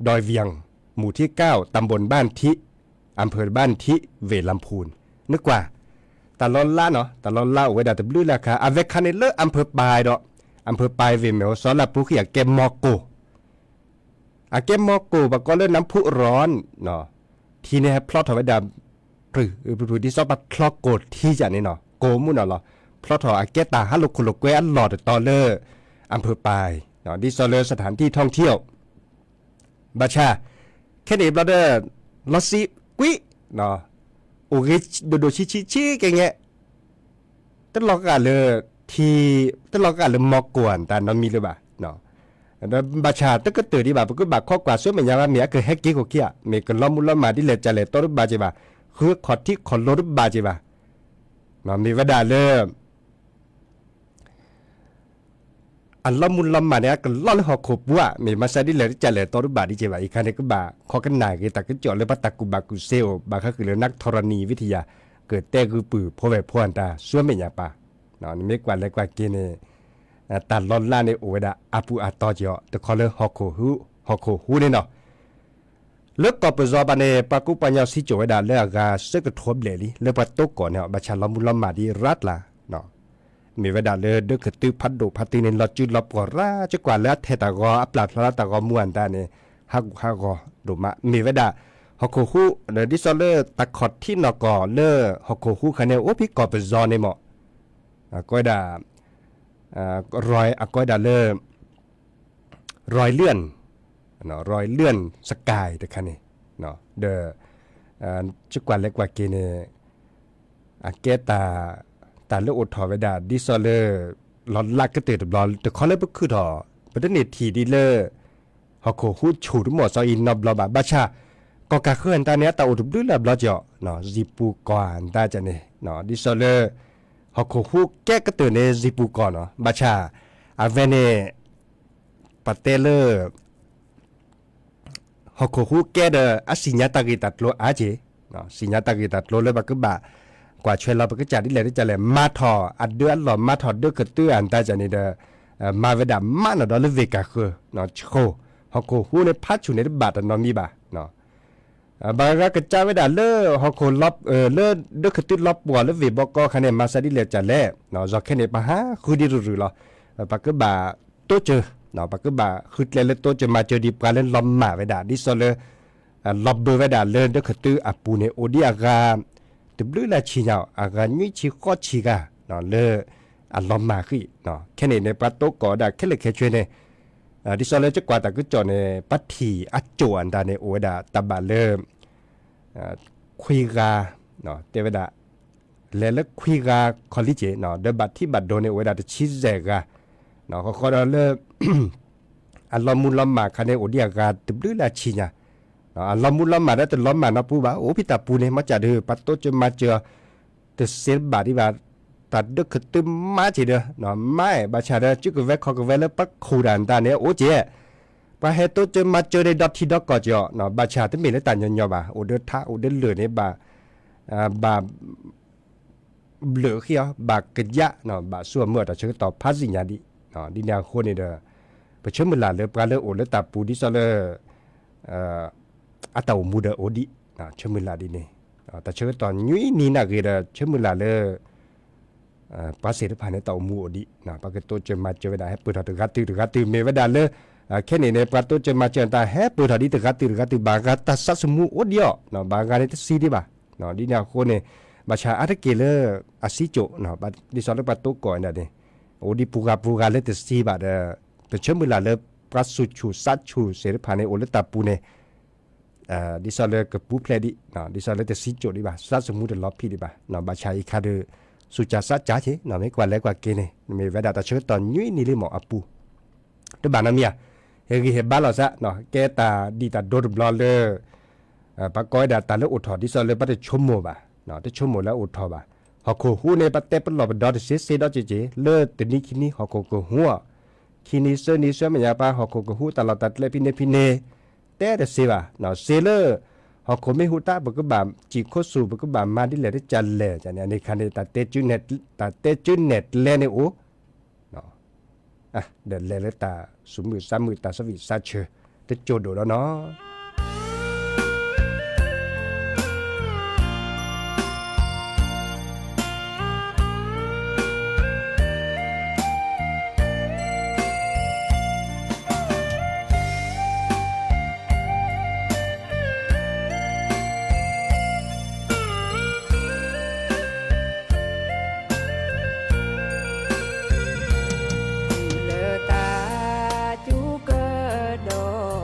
ดอยเวียง หมู่ที่เก้า ตำบลบ้านทิ อำเภอบ้านทิ เวลำพูน နကွၢ် တၢ်လီၤလးနီၤ တၢ်လီၤလးအိၣ်ဝဲဒၣ်တဘျုးလၢ်ခါ အဝဲခါန့ၣ်လၢအၣ်ဖၢၣ်ပၢၢ်ဒီး အၣ်ဖၢၣ်ပၢၢ်ဝ့ၢ်မဲၣ်ဟိၣ်စီၤလၢအပူၤဃံၣ်အကဲမီၢ်ကိၢ် အကဲမီၢ်ကိၢ် ပှၤကိးလၢ น้ำพุร้อน ထံန့ၣ်ဟဲဖျီထီၣ်ဝဲဒၣ် ပြူၢ်ပြူၢ် ဒ်သိးပှၤဖျီကိၢ်ထံယၤန့ၣ်နီၤ ကိၢ်မုၢ်နီၤလီၤ ဖျီထီၣ်အကဲတၢ်ဟးလိာ်ခိၣ်လိာ်ကွဲအလီၢ်တတီၤလၢ အၣ်ဖၢၣ်ပၢၢ် ဒ်သိးလၢ สถานที่ท่องเที่ยว ဘၣ်ဆၣ် ခဲန့ၣ်ဘျီဒီး လီၤစံးကွံာ် အိၣ်ဂ့ၤဒိၣ်ဒိၣ်ဆံးဆံးဆံးကဲငဲ တလီၤဂာ်လၢ ထံ တလီၤဂာ်လၢမီၢ်ကိၢ်အတၢ်နီတမံၤလၢၤဘၣ်. ဒီးဘၣ်ဆၣ်တကတၢၢ်ဒံးဘၣ် ပကဘၣ်ခိးကွၢ်ဆူမဲာ်ညါဘၣ် မ့ၢ်အကဟဲက့ၤခိၣ်ခံဧါ မ့ၢ်ကလီၤမုၢ်လီၤမၢ်ဒ်လဲၣ်ကလဲၣ်တီတဘၣ်က့ၤဘၣ်, ဃုခီၣ်ထံးခီၣ်လိၤတဘၣ်က့ၤဘၣ်. မ့ၢ်ဝဲဒၣ်လၢ အလီၤမုၢ်လီၤမၢ်န့ၣ် အကလီၤလၢဟီၣ်ခိၣ်ပူၤဧါ မ့ၢ်မၤစၢၤဒ်လဲၣ်တကလဲၣ်တီတဘၣ်ဒ်က့ၤဘၣ် အံၤခါန့ၣ် ကဘၣ်ခိးကနၣ်က့ၤတၢ်ကစီၣ်လၢပှၤတၢ်ကူၣ်ဘၣ်ကူၣ်သ့အိၣ် ဘၣ်ဃးဃုာ်လၢ นักธรณีวิทยา ကတဲဂုာ်ပုၢ်ဖိဝဲၢ်ဖိအတၢ်ဆူမဲာ်ညါပၢ်. နမ့ၢ်ကွၢ်လဲၤကွၢ်က့ၤန့ၣ် တၢ်လီၤလးန့ၣ်အိၣ်ဝဲဒၣ်အပူၤအတီၤက့ၤအီၤ တခီလၢဟီၣ်ခိၣ်ဟူး ဟီၣ်ခိၣ်ဟူးန့ၣ်နီၤ. လၢကီၢ်ပယီၤဘၣ်န့ၣ် ပှၤကူပှၤကညီစံကၠိဝဲဒၣ်လၢအဂၤဆၢကထိဘျဲၣ်လံ လၢပှၤတိကိးန့ၣ် ဘၣ်ဆၣ်လီၤမူလီၤမၢ်ဒံးရၤတလး မ့ၢ်ဝဲဒၣ်လၢဒၢးခတုဖးဒိၣ်ဖးတံၢ်န့ၣ် လီၤစုလီၤပှီၢ်ရၤ ကကွၢ်လၢအထဲတၢ်ဂီၤ အပျၢ်ဖျါလၢတၢ်ဂီၤမူအတၢ်န့ၣ် ဟးဂူာ်ဟးဂီၤဒိၣ်မး မ့ၢ်ဝဲဒၣ် ဟီၣ်ခိၣ်ဟူး ဒ်သိးလၢတၢ်ခီၣ်ထံးနီၢ်ကီၢ်လၢဟီၣ်ခိၣ်ဟူးခါန့ၣ် အိၣ်ဖဲကီၢ်ပယီၤန့ၣ်မ့ၢ် ကိးဝဲဒၣ် ရၤ အကိးဝဲဒၣ်လၢ ရၤလၢၣ် ရၤလၢၣ် စကဲတခါန့ၣ် ဒီး ကကွၢ်လဲၤကွၢ်က့ၤန့ၣ် အကဲတၢ် တၢ်လၢအိၣ်ထီၣ်ဝဲဒၣ် ဒ်သိးလၢ လီၤလးကတၢၢ်တဘျီ တခီလၢပခုၣ်ထီၣ် ပတန့ၢ်ထံၣ်ဒ်လၢ ဟီၣ်ခိၣ်ဟူးဆူၣ်တမီၢ်စီအံၤနီတဘျီဘၣ် ဘၣ်ဆၣ် ကီၢ်ကၢ်ဃၢၤအတၢ်န့ၣ် အတၢ်အိၣ်တဘျုးလၢ်ဘျီကီး စံၣ်ပူၤကီၢ်အတၢ်န့ၣ် ဒ်သိးလၢ ဟီၣ်ခိၣ်ဟူးကဲကတၢၢ်န့ၣ် စံၣ်ပူၤကီၢ်နီၤ ဘၣ်ဆၣ် အဝဲန့ၣ် ပတဲလၢ ဟီၣ်ခိၣ်ဟူးကဲဒီး အစံၣ်ညါတၢ်ဂ့ၢ်တၢ်ကျိၤအါက့ၤ, စံၣ်ညါတၢ်ဂ့ၢ်တၢ်ကျိၤလၢပကဘၣ် ကွၢ်ဆွဲလီၤပကစၢ်ဒ်လဲၣ်ဒ်လဲၣ် မၤထီၣ်အဒၢအလီၢ် မၤထီၣ်ဒၢးခတုအတၢ်န့ၣ်ဒီး မၤဝဲဒၣ်မးနီၢ်ဒီးလၢဝ့ၢ်ကၢ်ဃၢၤ ဆှိၣ် ဟီၣ်ခိၣ်ဟူးန့ၣ်ဖးဆူၣ်န့ၣ်တဘၣ်တနီၤမံၤဘၣ် ဘၣ်ဂၤကစၢ်ဝဲဒၣ်လၢ ဟီၣ်ခိၣ် လၢဒၢးခတုလီၤပှီၢ်လၢဝ့ၢ်ဘီကီခါန့ၣ် မၤစၢၤဒ်လဲၣ်ကလဲၣ်, ယီၤခဲန့ၣ် ပဟးဃုဒံးရုၢ်ရုၢ်လီၤ. ပကဘၣ်တိစၢၤ, ပကဘၣ်ဃုကျဲလၢတိစၢၤမၤစၢၤဒံးပှၤလၢလီၤမၢ်ဝဲဒၣ် ဒ်သိးလၢ လီၤဘၢဝဲဒၣ်လၢဒၢးခတုအပူၤန့ၣ် အိၣ်ဒံးအဂၤ တဘျုးလၢဆံညါ အဂၤနွံဆံဃိးဆံဂၤ လၢ အလီၤမၢ်ဃံး, ခဲန့ၣ်န့ၣ် ပှၤတိကိးဝဲဒၣ်ခဲလၢာ်ခဲဆ့န့ၣ် ဒ်သိးလၢကကွၢ်တၢ်ကစီၣ်န့ၣ် ပှၤထံၣ်အကၠိၣ်အတၢ်န့ၣ် အိၣ်ဝဲဒၣ်တၢ်ဘၣ်လၢ ခွံဂၤ, တဲဝဲဒၣ် လဲၤလၢခွံဂၤခီလံက့ၤ, ဒီးဘၣ်ထံးဘၣ်ဒိးန့ၣ် အိၣ်ဝဲဒၣ်တဆံယဲၢ်ဂၤ, ဃီဃီဒီးလၢ အလီၤမူလီၤမၢ်ခါန့ၣ် အိၣ်ဒံးအဂၤတဘျုးလၢဆံညါ, အလီၤမူလီၤမၢ်ဒီးတလီၤမၢ်နီတပူၤဘၣ်, အိၣ်ဖဲတၢ်ပူၤန့ၣ် မ့ၢ်ကဒီး ပှၤတိစၢၤမၤစၢၤ တသ့ဘၣ်ဒံးဘၣ်, တၢ်ဒၢးခတုမၤက့ၤဒီး မၤအဲၣ်ဘၣ်ဆၣ်ဒီး စုကဝဲၤခီၣ်ကဝဲၤလၢပှၤခိၣ်တၢ်နတၢ်န့ၣ် အိၣ်က့ၤ, ပှၤဟဲတိစၢၤမၤစၢၤန့ၣ် ဒီထံဒီကီၢ်က့ၤအီၤ, ဘၣ်ဆၣ်တမ့ၢ်လၢတၢ်ညီညီဘၣ်, အိၣ်ဒၢးထးအိၣ်ဒၢးလၢာ်န့ၣ် ဘၣ် ဘၣ် ဘျၢၣ်ဃံအီၤ ဘၣ်ကယၣ် ဘၣ်ဆူအမုၢ်အတၢ်ဆၢကတီၢ်ဖးစံၣ်ညါဒံး, ဒ်န့ၣ်အဃိန့ၣ်ဒီး ပဆၢမုၢ်လၢ်လၢပှၤလၢအိၣ်လၢတၢ်ပူၤဒ်သိးလၢ အတၢ်အိၣ်မူဒီးအိၣ်ဒံး, ဆၢမုၢ်လၢ်ဒ်န့ၣ်, တၢ်ဆၢကတီၢ်နွံနံၤနာ်ဂ့ၤဒီး ဆၢမုၢ်လၢ်လၢ ပှၤသ့ၣ်တဖၣ်န့ၣ် တၢ်အိၣ်မူအိၣ်ဒံး, ပှၤကတိစၢၤမၤစၢၤဝဲဒၣ် ဟဲပၢၢ်ထီၣ်တဂၤတုၤတဂၤတုၤ မ့ၢ်ဝဲဒၣ်လၢ ခဲန့ၣ်န့ၣ် ပှၤတိစၢၤမၤစၢၤတၢ်ဟဲပၢၢ်ထီၣ်ဒံးတဂၤတုၤတဂၤတုၤ ဘၣ်ဂၤတၢ်သးသမူအိၣ်ဒံးအီၤ, ဘၣ်ဂၤန့ၣ်တသံဒံးဘၣ်, ဒ်န့ၣ်အဃိန့ၣ် ဘၣ်ဆၣ်အါတက့ၢ်လၢ အစံကၠိၣ် ဒ်သိးလၢပှၤတိကိးန့ၣ်န့ၣ် အိၣ်ဒံးပူၤဂၤပူၤဂၤလၢတသံဘၣ်ဒီး ပဆၢမုၢ်လၢ်လၢ ပှၤသူၣ်ဆူၣ်သးဆူၣ်သ့ၣ်တဖၣ်န့ၣ် အိၣ်လၢတၢ်ပူၤန့ၣ် ဒ်သိးလၢကပူၤဖျဲးဒံး, ဒ်သိးလၢတစံကၠိၣ်ဒံးဘၣ်, သးသမူတလီၤဖံးဒံးဘၣ်, ဘၣ်ဆၣ်အံၤခါဒီး သူၣ်ကၢ်သးကၢ်က့ၤ မ့ၢ်ကွၢ်လဲၤကွၢ်က့ၤန့ၣ် မ့ၢ်ဝဲဒၣ်တၢ်ဆၢကတီၢ်နွံနံၤလံမ့ၢ်အပူၤ, တဘၣ်နီတမံၤဧါ, ဟ့ၣ်ဂံၢ်ဟ့ၣ်ဘါလိာ်သး, ကဲတၢ်ဒံးတၢ်ဒိတဘျီလၢ ပှၤကိးဝဲဒၣ်တၢ်လၢအိၣ်ထီၣ် ဒ်သိးလၢပှၤတဆိကမိၣ်ဘၣ်, တဆိကမိၣ်လၢအအိၣ်ထီၣ်ဘၣ်, ဟီၣ်ခိၣ်ဟူးန့ၣ် ပှၤတဲပလီၢ်ပဒီတသ့သ့ဒီးက့ၤက့ၤ လၢတနံၤခံနံၤဟီၣ်ခိၣ်ကဟူးအီၤ, ခံနံၤသၢနံၤသၢမ့ၢ်ညါ ပှၤဟီၣ်ခိၣ်ကဟူးတၢ်လီၢ်တၢ်ကျဲဖဲန့ၣ်ဖဲန့ၣ် တဲတသ့ဘၣ်, သ့လၢ ဟီၣ်ခိၣ်မ့ၢ်ဟူးတၢ် ပကဘၣ်စံၣ်ခိၣ်ဆူၣ် ပကဘၣ်မၤဒ်လဲၣ်ဒ်ကလဲၣ်န့ၣ် န့ၣ်ခါန့ၣ် တၢ်တဲကၠၢနဲၣ်ကျဲန့ၣ်အိၣ် ဒီးလဲၤလၢတၢ်သူၣ်မုာ်သးမုာ် တၢ်သးဝံၣ်သးဆၢ တကၠိဒိၣ်ဒီးနီၤ. လၢတၢ်စူၤကဒီးလံ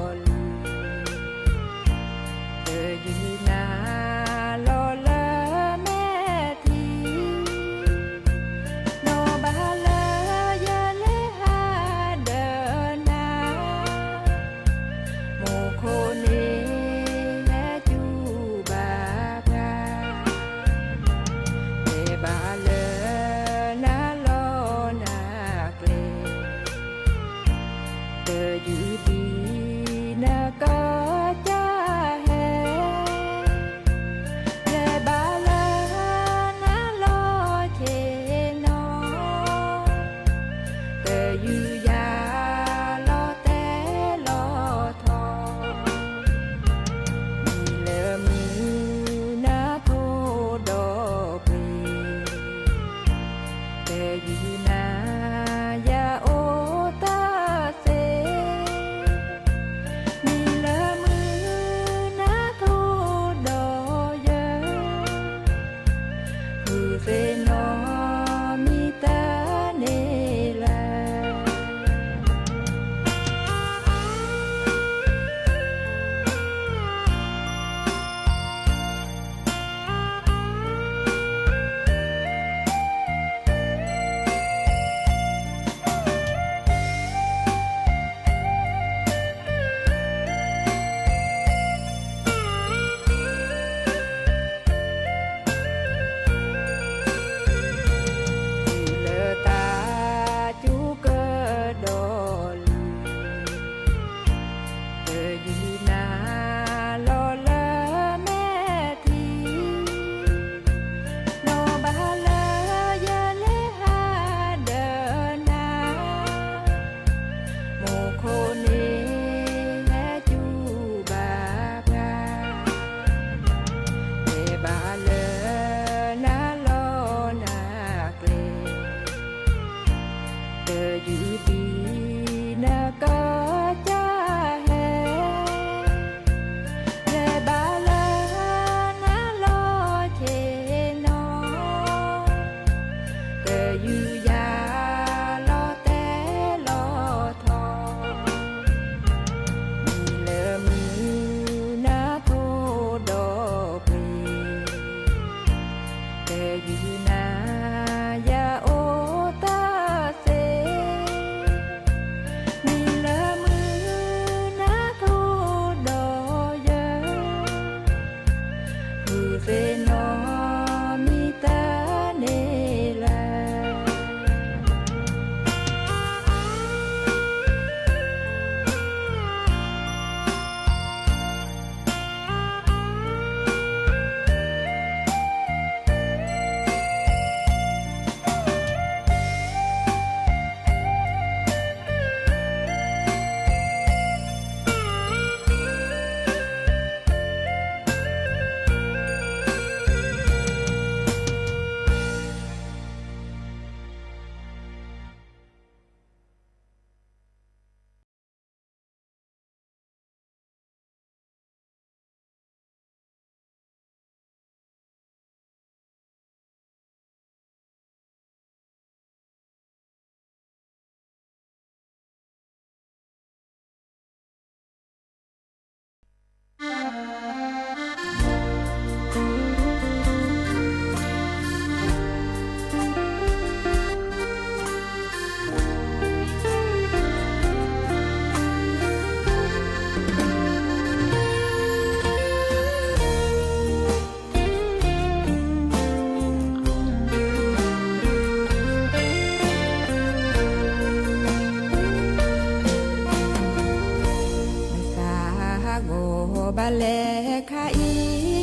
ကိးဘၣ်လဲၣ်ခါအံ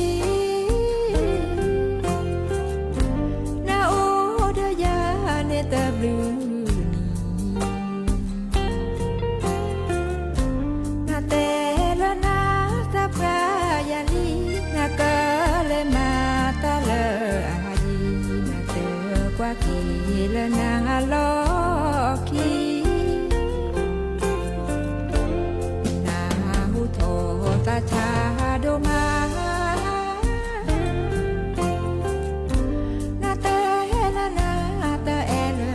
ၤ, နအိၣ်ဒီးယၤန့ၣ်တဘျုးနံၤ, နတဲလၢနသးပှၢ်ယၤလံ, နကလဲၤမၤတၢ်လၢအယံၤ, နတကွၢ်က့ၤလၢနလီၢ်ခံ နဟူထီၣ်သးဆါဒိၣ်မး, နတဲလၢနတအဲၣ်လၢ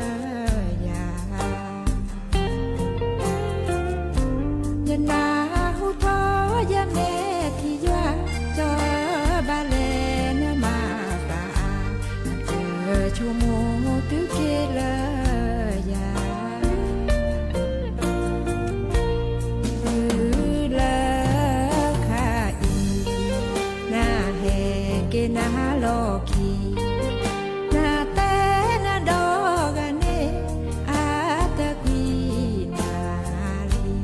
ယၤ, ယနၢ်ဟူထီၣ်ယမဲာ်ထံယွၤ, ကၠီဘၣ်လဲၣ်နမၤသးအါ, နဆိကမိၣ်တုၤက့ၤလၢယၤ တုၤလၢခါအံၤ, နဟဲက့ၤနလီၢ်ခံ, နတဲနဒီဂၤန့ၣ် အတကွံနၤလံ.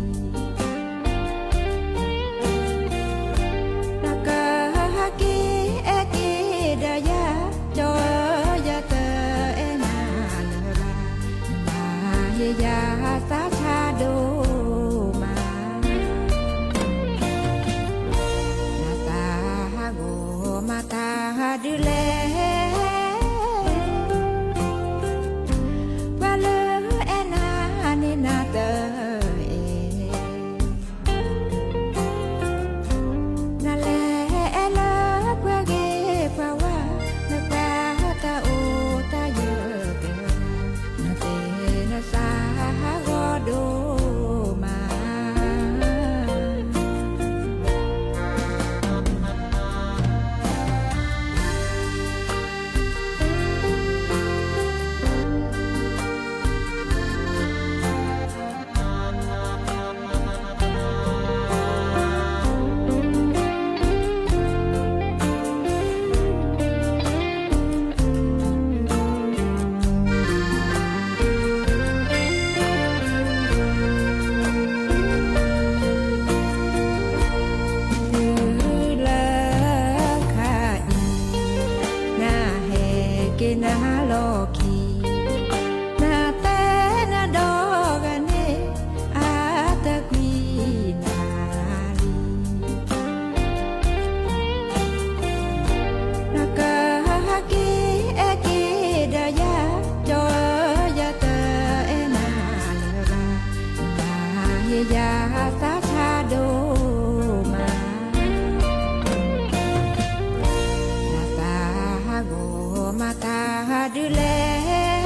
နကဟဲက့ၤအဲၣ်က့ၤဒီးယၤ, ကၠီယၤတအဲၣ်နၤလၢၤဘၣ်, နဟ့ၣ်ယၤသးဆါဒိၣ်မး, နသးဟးဂီၤမၤတၢ်ဒ်လဲၣ်, ပှၤလၢအဲၣ်နၤန့ၣ်နတအဲၣ် နလဲၤအဲၣ်လၢပှၤဂ့ၤပှၤဝါ, နပှၤတၢ်အိၣ်တၢ်ယၢၤကဲ, နသ့နသးဟးဂီၤဒိၣ်မး. တုၤလၢခါအံၤ, နဟဲက့ၤနလီၢ်ခံ, နတဲနဒီဂၤန့ၣ် အတကွံနၤလံ. နကဟဲက့ၤအဲၣ်က့ၤဒီးယၤ, ကၠီယၤတအဲၣ်နၤလၢၤဘၣ်, နဟ့ၣ်ယၤသးဆါဒိၣ်မး, နသးဟးဂီၤမၤတၢ်ဒ်လဲၣ်,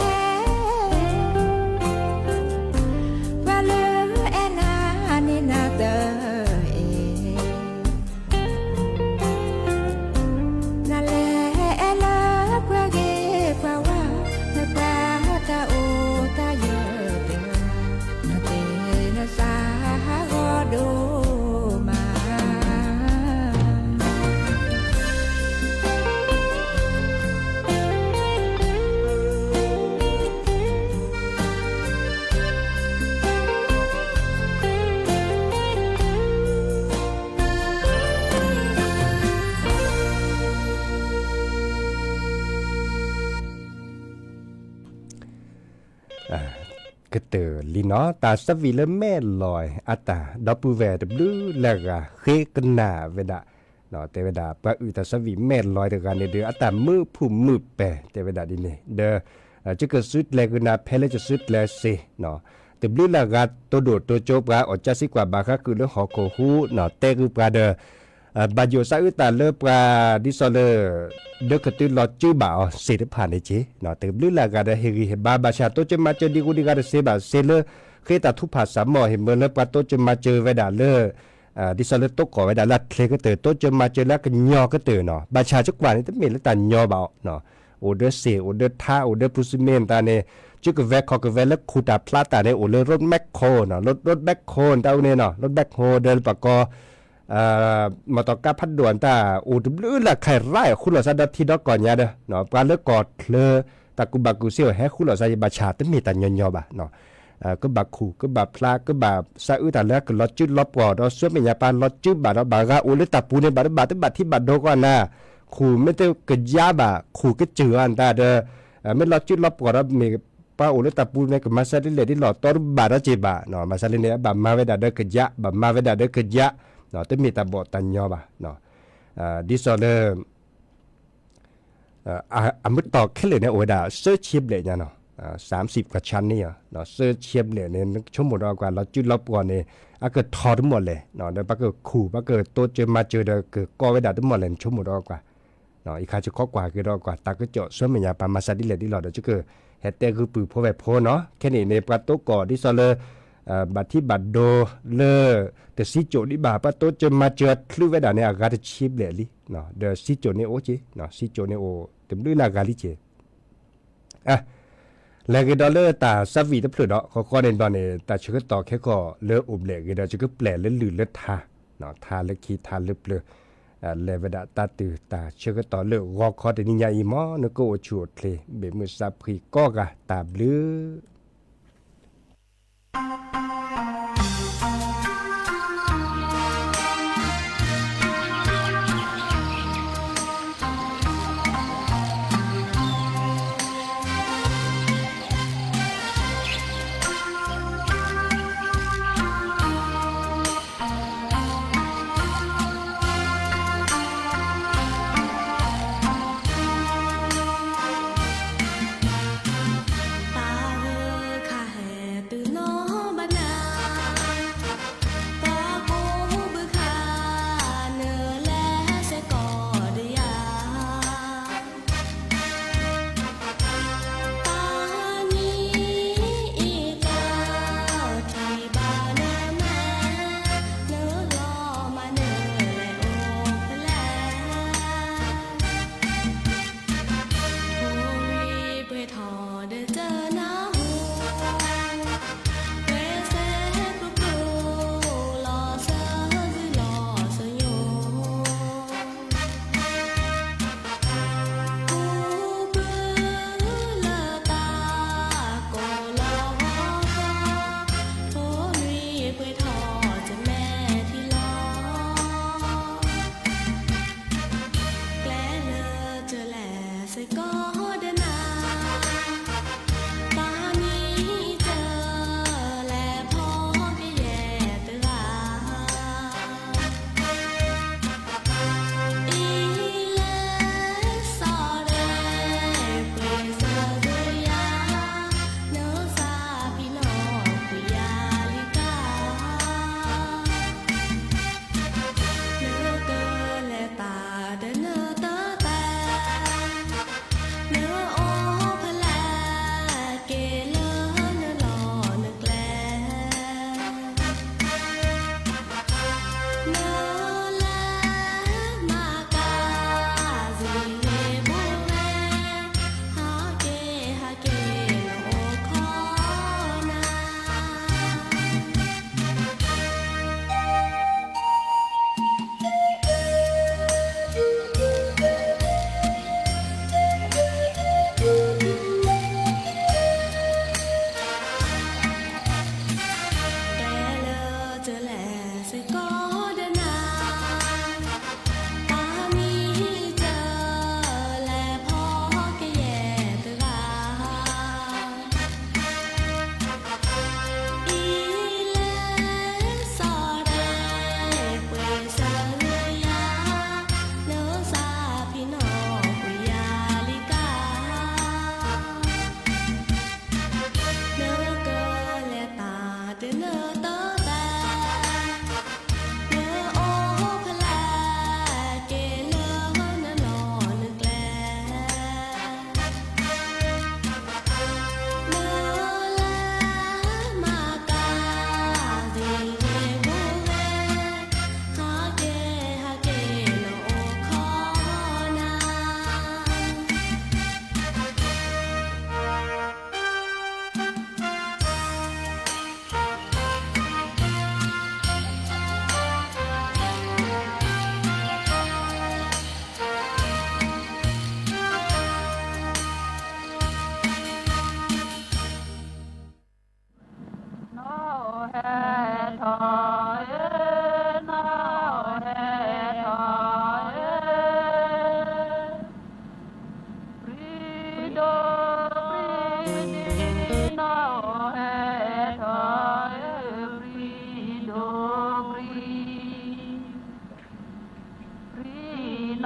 ပှၤလၢအဲၣ်နၤန့ၣ်နတအဲၣ် နလဲၤအဲၣ်လၢပှၤဂ့ၤပှၤဝါ, နပှၤတၢ်အိၣ်တၢ်ယၢၤတဂၤ, နသ့နသးဟးဂီၤဒိၣ်မး. ကတၢၢ်လံနီၤ တၢ်သးဝံၣ်လၢမဲၢ်လီၤအတၢ် ဒီပုၢ်ဝဲၢ်တဘျုးလၢဂၤဃ့ကနၣ်ဝဲဒၣ် တဲဝဲဒၣ် ပှၤအုၣ်တၢ်သးဝံၣ်မဲၢ်လီၤတဂၤန့ၣ်ဒီး အတၢ်မုာ်ဖုၣ်မုာ်ပဲာ် တဲဝဲဒၣ်ဒ်န့ၣ် ဒီး ကကစုကျဲၤကနၤဖဲလၢကစုကျဲၤစ့ တဘျုးလၢဂၤတိၢ်ဒိၣ်တိၢ်ကၠိပှၤအီၣ်ကၠၢစံကွၢ်ဘၣ်ဃးကုၢ်လၢဟီၣ်ခိၣ်ဟူ တဲဂုာ်ပှၤဒီး ဘၣ်ယိၣ်သးအုးတၢ်လၢပှၤ ဒ်သိးလၢ ဒၢကတုလီၤစုဘၣ်အီၤစ့တဖၣ်န့ၣ်က့ၤ တဘျုးလၢဂၤဒီးဟ့ၣ်ဂံၢ်ဟ့ၣ်ဘါ ဘၣ်ဆၣ်တိစၢၤမၤစၢၤဒံးဂ့ၤဒံးဂၤတသ့ဘၣ် စ့လၢ ဃ့တၢ်ထုကဖၣ်စးမီၢ် ဟ့ၣ်မၢလၢပှၤတိစၢၤမၤစၢၤဝဲဒၣ်လၢ ဒ်သိးလၢတိကိးဝဲဒၣ်လၢအချ့ကတၢၢ် တိစၢၤမၤစၢၤလၢအကညီကတၢၢ်နီၤ ဘၣ်ဆၣ်ကကွၢ်န့ၣ် တမ့ၢ်လၢတၢ်ညီဘၣ်အီၤ အိၣ်ဒီးစ့ အိၣ်ဒီးထါ အိၣ်ဒီးပူၤစမ့ၣ်တၢ်န့ၣ် ကကဝဲၤခီၣ်ကဝဲၤလၢခူၣ်တၢ်ဖျါတၢ်န့ၣ် အိၣ်လၢ road backhoe နီၤ road backhoe တၢ်အူန့ၣ်နီၤ road backhoe ဒီးပှၤကိး မီၢ်တီၢ်ကါဖးဒိၣ်တၢ် အိၣ်တဘျုးလၢ်ခါအံၤ ရၢၢ်ဃုလိာ်သးဒီးထံဒီကီၢ်ညါဒီး ပှၤလၢကီၢ်ချၢ တၢ်ကူၣ်ဘၣ်ကူၣ်သ့အိၣ်ဟဲဃုလိာ်သးယံၤ ဘၣ်ဆၣ်တမ့ၢ်တၢ်ညီညီဘၣ်နီၤ ကဘၣ်ခူၣ် ကဘၣ်ဖျါ ကဘၣ်စးအုးတၢ်လၢအကလီၤစုလီၤပှီၢ်ဒီး ဆူမဲာ်ညါပှၤလီၤစုဘၣ်ဒီး ဘၣ်ဂၤအိၣ်လၢတၢ်ပူၤန့ၣ် ဘၣ်တဘၣ် တဘၣ်ထံဘၣ်ဒိကီးနၤ, ခူၣ်မ့ၢ်တကယါဘၣ် ခူၣ်ကစၢၢ်အီၤနတၢ်ဒီး မ့ၢ်လီၤစုလီၤပှီၢ်ဒီး မ့ၢ်ပှၤအိၣ်လၢတၢ်ပူၤန့ၣ် ကမၤစၢၤဒ်လဲၣ်ဒ်လဲၣ်တီတဘၣ်ဒီးက့ၤဘၣ်, ဘၣ်ဆၣ်လၢန့ၣ် ဘၣ်မၤဝဲဒၣ်ဒီးကယး ဘၣ်မၤဝဲဒၣ်ဒီးကယး, တမ့ၢ်တၢ်ဘီၣ်တၢ်ညီဘၣ်. ဒ်သိးလၢ အမုၢ်တီၢ်ခဲလၢာ်န့ၣ် အိၣ်ဝဲဒၣ် သၢဆံဘျဲၣ်ညါနီၤ, သၢဆံကဆါန့ၣ်, သၢဆံဘျဲၣ်န့ၣ် နဆိကမိၣ်ဒီးကွၢ် လီၤစုလီၤပှီၢ်န့ၣ် အကထီၣ်တမီၢ်လဲၣ်, ဒီးပကခူၣ် ပကတိစၢၤမၤစၢၤဒီး ကကီဝဲဒၣ်တမီၢ်လဲၣ် နဆိကမိၣ်ဒီးကွၢ်. အံၤခါယကခိးကွၢ်က့ၤဒီးကွၢ် တၢ်ကစီၣ်ဆူမဲာ်ညါ ပှၤမၤစၢၤဒ်လဲၣ်ဒ်လဲၣ်ဒီး ယကဟဲတဲဂုာ်ပုၢ်ဖိဝဲၢ်ဖိနီၤ. ခဲန့ၣ်န့ၣ် ပှၤတိကိးဒ်သိးလၢ ဘၣ်ထံဘၣ်ဒိလၢ တစံကၠိးဒံးဘၣ် ပှၤတိစၢၤမၤစၢၤချုးဝဲဒၣ်န့ၣ် အဂၤတဆံဘျဲၣ်လံ, ဒီးစံကၠိးန့ၣ်အိၣ်က့ၤ, စံကၠိးန့ၣ်အိၣ် တဘျုးနဂၤလံက့ၤ လဲၤဂ့ၤဒီးလၢတၢ်ဆါဝံၤတဖျၢၣ်ဒီး ဃီဃီန့ၣ်ဘျီန့ၣ် တၢ်ဆၢကတီၢ်ခဲကီၢ်လၢအိၣ်ဘျဲၣ်ဂ့ၤဒီး ယကပျဲၢ်လၢလုၢ်လၢထါ, ထါလၢခံထါလၢပျၢၤ, လဲၤဝဲဒၣ်တၢ်တုၤတၢ်ဆၢကတီၢ်လၢဂီၤခီတနံၤညါအံၤ မ်နကအိၣ်ဆူၣ်အိၣ်ချ့ ဘ့ၣ်မုၢ်သးဖှံကိးဂၤ တၢ်ဘျုး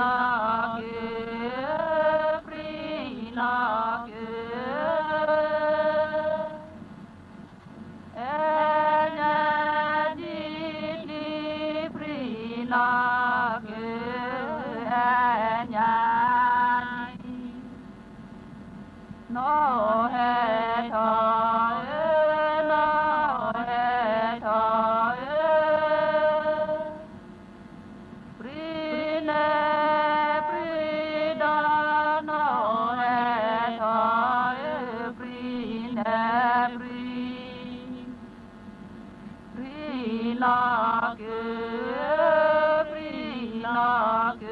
နီၢ်က့ၤ, ပြံနီၢ်က့ၤ, အဲညါဒ်လံ ပြံနီၢ်က့ၤ, အဲညါဒ် နီၢ်ဟဲထီၣ်ဧၢ, နီၢ်ဟဲထီၣ်ဧၢ, ပြံနဲပြံဒီး နီၢ်ဟဲထီၣ်ဧၢ, ပြံနဲပြံ, ပြံနီၢ်က့ၤ, ပြံနီၢ်က့ၤ,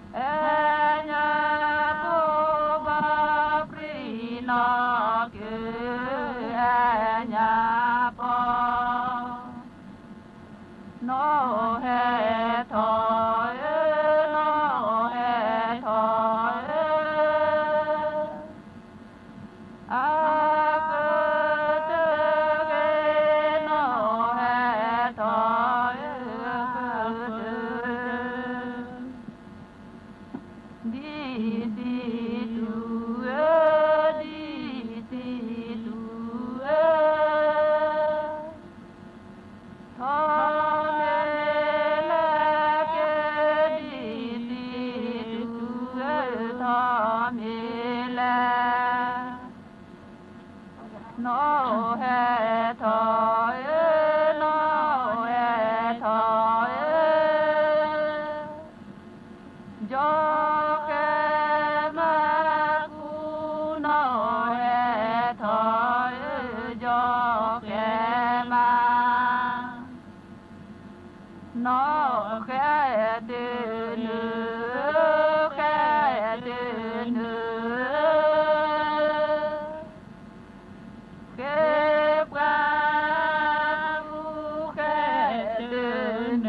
အဲညါပီၤဘၣ် ပြံနီၢ်က့ၤ, အဲညါပီၤ, နီၢ်ဟဲထီၣ်ဧၢ, နီၢ်ဟဲထီၣ်ဧၢ, အကတၢၢ်ဂ့ၤ နီၢ်ဟဲထီၣ်ဧၢ, အကတၢၢ် ဒ်စံးတူၢ်ဧၢ, ဒ်စံးတူၢ်ဧၢ, ထီၣ်မ့ၢ်လၢက့ၤ ဒ်စံးတူၢ်ဧၢ, ထီၣ်မ့ၢ်လၢ နီၢ်ဟဲထီၣ်ဧၢ, နီၢ်ဟဲထီၣ်ဧၢ, ယီၢ်ကဲမါကူ, နီၢ်ဟဲထီၣ်ဧၢ, ယီၢ်ကဲမါ, နီၢ်ဃဲတနု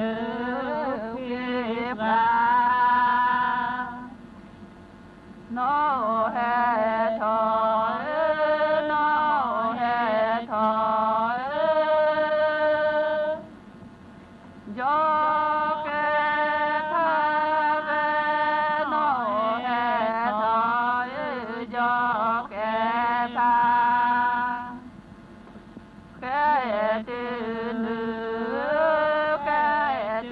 ၤ, ဃဲတနုၤ ဃ့ပှၤ, ဃ့တနုၤ, ဃ့ပှၤ, နီၢ်ဟဲထီၣ်ဧၢ, နီၢ်ဟဲထီၣ်ဧၢ, ယီၢ်ကဲဖးဝဲ, နီၢ်ဟဲထီၣ်ဧ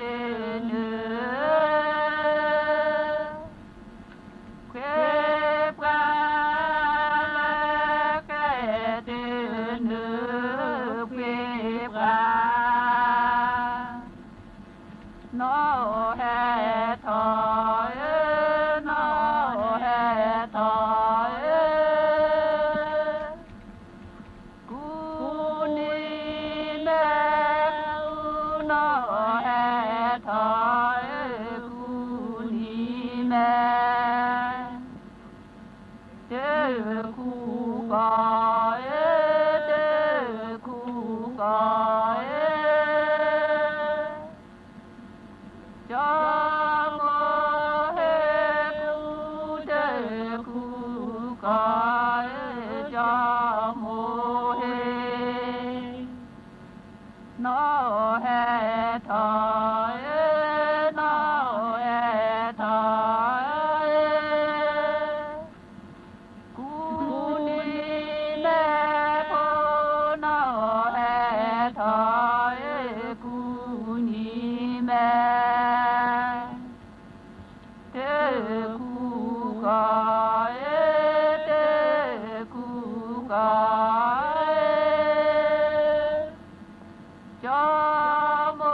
ၢ, ယီၢ်ကဲဖး ဃဲတနုၤ, ဃဲတနုၤ, ဃ့ပှၤလၢဃဲတနုၤ, ဃ့ပှၤ နီၢ်ဟဲထီၣ်ဧၢ, နီၢ်ဟဲထီၣ်ဧၢ, ကူနံၤမဲ, ကူ နီၢ်ဟဲထီၣ်ဧၢ, ကူနံၤမဲ, တၢ်ကူကီၢ်ဧၢ, တၢ်ကူကီၢ်ဧၢ, ကၠီမိၤဟ့ၣ်ကူ, တၢ်ကူကီၢ်ဧၢ, ကၠီမိၤဟ့ၣ်, နီၢ်ဟဲထီၣ်ဧၢ, နီၢ်ဟဲထီၣ်ဧၢ, ကူနံၤမဲဖိ, နီၢ်ဟဲထီၣ်ဧၢ, ကူနံၤမဲ, တၢ်ကူကီၢ်ဧၢ, တၢ်ကူကီၢ်ဧၢ, ကၠီမိၤ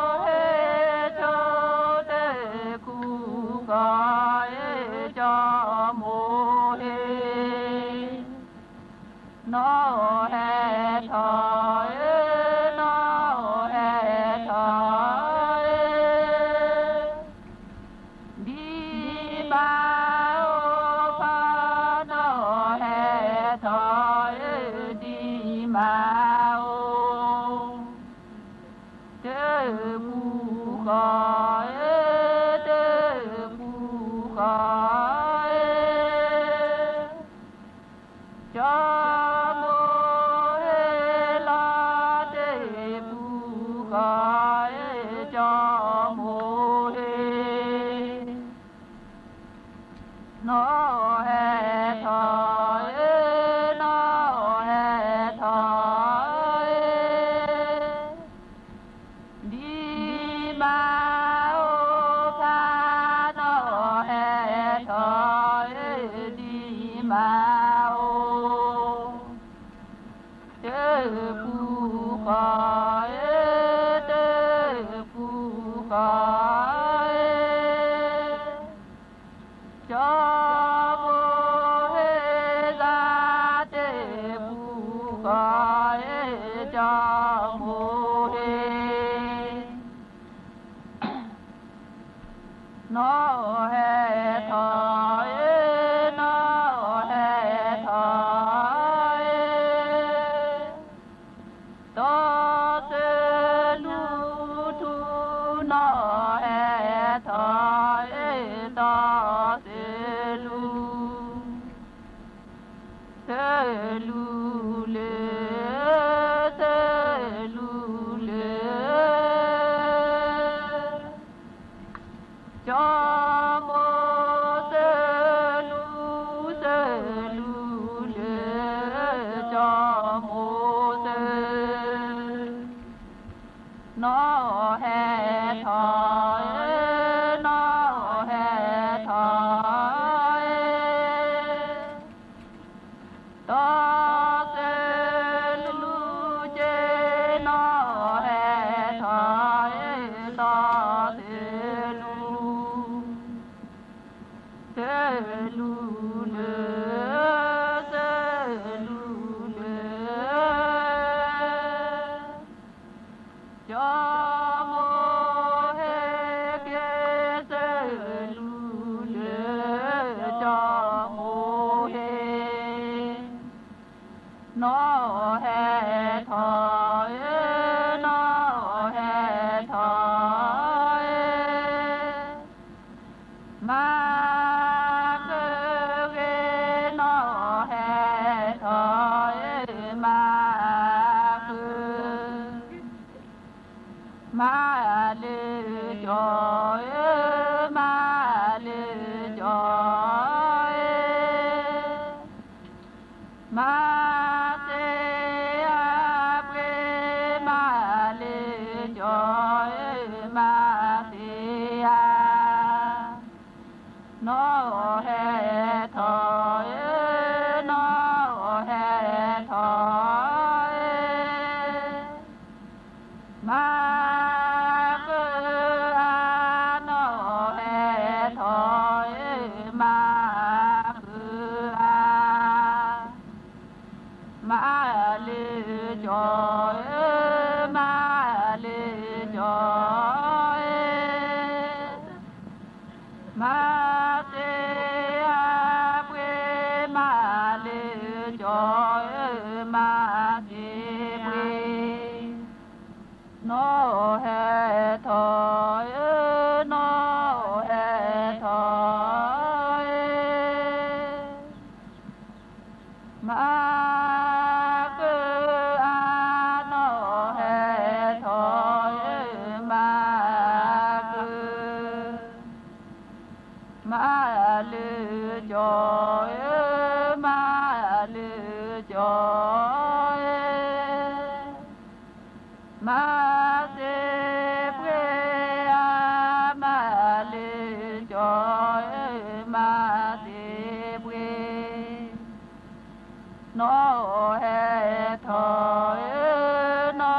ဟ့ၣ်ဆိ, တၢ်ကူကီၢ်ဧၢ, ကၠီမိၤဟ့ၣ်, နီၢ်ဟဲထီၣ်ဧၢ, နီၢ်ဟဲထီၣ်ဧၢ, ဒ်မါအိၣ်ဖီ, နီၢ်ဟဲထီၣ်ဧၢ, ဒ်မါအိၣ်, တၢ်ကူကီၢ်ဧၢ, တၢ်ကူကီၢ်ဧၢ, ကၠီမိၤဟ့ၣ်လီၤ, တၢ်ကူကီၢ်ဧၢ, ကၠီ ကၠီမိၤဟ့, နီၢ်ဟဲထီၣ်ဧၢ, နီၢ်ဟဲထီၣ်ဧၢ, ဒံမါအိၣ်ဖး, နီၢ်ဟဲထီၣ်ဧၢ, ဒံမါအိၣ် တပူၤဃီဧၢ, တပူၤဃီဧၢ, ကၠီမိၤဟ့သး, တပူၤဃီဧၢ, ကၠီမိၤဟ့ နီၢ်ဟဲထီၣ်ဧၢ, နီၢ်ဟဲထီၣ်ဧၢ, တီၢ်သၢလူထူ, နီၢ်ဟဲထီၣ်ဧၢ, တီၢ်သၢလူ သၢလူလၢ, သၢလူလၢ, ကၠီမိၤသၢလူ, သၢလူလၢ, ကၠီမိၤသၢ နီၢ်ဟဲထီၣ်ဧၢ, နီၢ်ဟဲထီၣ်ဧၢ, တီၢ်သၢလူက့ၤ, နီၢ်ဟဲထီၣ်ဧၢ, တီၢ်သၢလူ, သၢလူလၢ, သၢလူလၢ ကၠီမိၤဟ့က့ၤ, သၢလူလၢ, ကၠီမိၤဟ့, နီၢ်ဟဲထီၣ်ဧၢ, နီၢ်ဟဲထီၣ်ဧၢ, မၤဃုာ်ဂ့ၤ, နီၢ်ဟဲထီၣ်ဧၢ, မၤဃုာ် မၤလၢကၠီဧၢ, မၤလၢကၠီဧၢ, မၤသ့အပှ့ၤ, မၤလၢကၠီဧၢ, မၤသ့အ နီၢ်ဟဲထီၣ်ဧၢ, နီၢ်ဟဲထီၣ်ဧၢ, မၤဃုာ်အါ, နီၢ်ဟဲထီၣ်ဧၢ, မၤဃုာ်အါ, မၤလၢကၠီဧၢ, မၤလၢကၠီဧၢ မၤသ့အပှ့ၤ, မၤလၢကၠီဧၢ, မၤသ့ပှ့ၤ, နီၢ်ဟဲထီၣ်ဧၢ, နီၢ်ဟဲထီၣ်ဧၢ မၤဃုာ်အါ, နီၢ်ဟဲထီၣ်ဧၢ, မၤဃုာ်, မၤလၢကၠီဧၢ, မၤလၢကၠီဧၢ မၤသ့ပှ့ၤအါ, မၤလၢကၠီဧၢ, မၤသ့ပှ့ၤ, နီၢ်ဟဲထီၣ်ဧၢ, နီၢ်ဟဲထီၣ်ဧၢ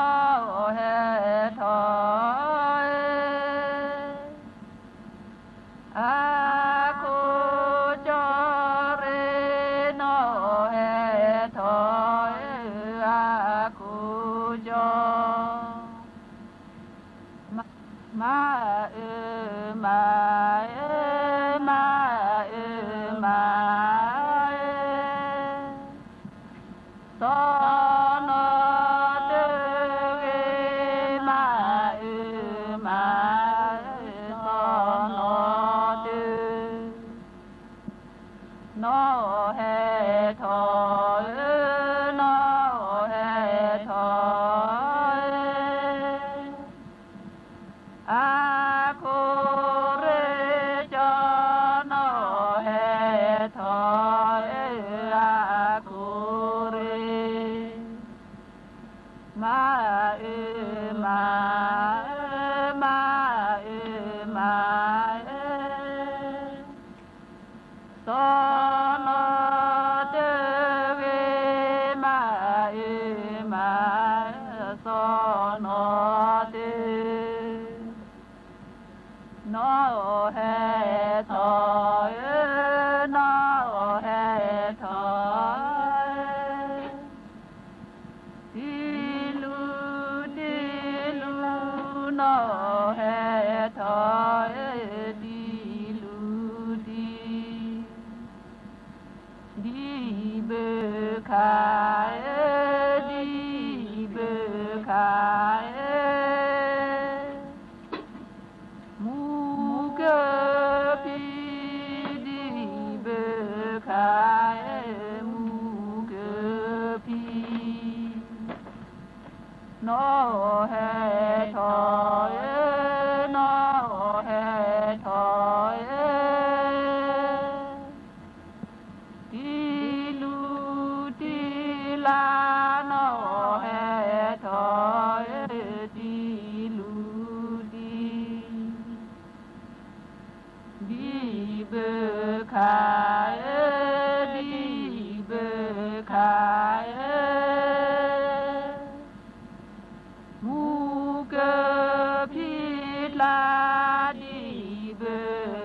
အခိၣ်ကၠီရ့, နီၢ်ဟဲထီၣ်ဧၢ, အခိၣ်ကၠီ, မၤအၢမၤအၢ, မၤအၢမၤအၢ စီၤနီၤတဂ့ၤ, မၤအၢမၤအၢ, စီၤနီၤတ, နီၢ်ဟဲထီၣ်ဧၢ, နီၢ်ဟဲထီၣ်ဧၢ အ မၤဧၢ, မၤဧၢ, မၤဧၢ, စီၤနီၤတဂ့ၤ, မၤဧၢ, မၤဧၢ, စီၤနီၤတဂ့ၤ, နီၢ်ဟဲထီၣ်ဧၢ, နီၢ်ဟဲထီၣ်ဧၢ, တံလူတံလူ နီၢ်ဟဲထီၣ်ဧၢ, တံလူတံ, ဒံဘုခါဧၢ, ဒံဘုခါဧၢ, မူကဖံး, ဒံဘုခါဧၢ, မူကဖံး, နီၢ်ဟဲထီၣ်ဧၢ, နီၢ်ဟဲထီၣ်ဧၢ, တံလူတံလါ, နီၢ်ဟဲထီၣ်ဧၢ, တံလူတံ, ဒံဘုခါဧၢ, ဒံဘုခါဧၢ, မူကဖံးကျါ, ဒံဘုခါဧ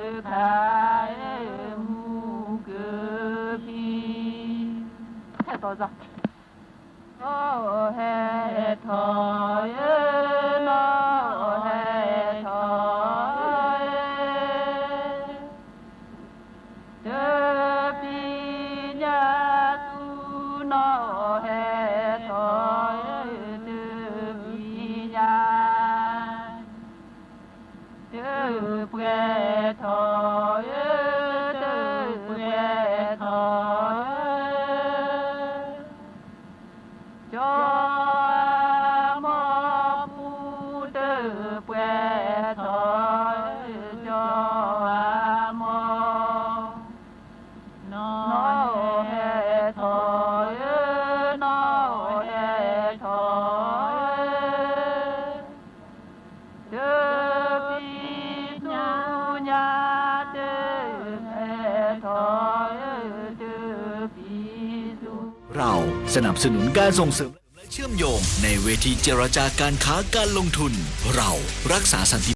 ၢ, မူကဖံး, ဟဲထီၣ်ဧၢ, နီၢ်ဟဲထီၣ်ဧၢ, နီၢ်ဟဲထီၣ်ဧၢ, တပံညါသူ, နီၢ်ဟဲထီၣ်ဧၢ, တပံညါ, တပှဲၤထီၣ်ဧၢ, တပှဲၤထီၣ်ဧၢ, ကၠီအမိၢ်ပူၤ, တပှဲၤထီၣ်ဧၢ, ကၠီအမိၢ်, နီၢ်ဟဲထီၣ်ဧၢ, နီၢ်ဟဲထီၣ်ဧၢ, တပံသူညါ, တဟဲထီၣ်ဧၢ, တပံသူ. เราสนับสนุนการส่งเสริมและเชื่อมโยงในเวทีเจรจาการค้าการลงทุน เรารักษาสันติ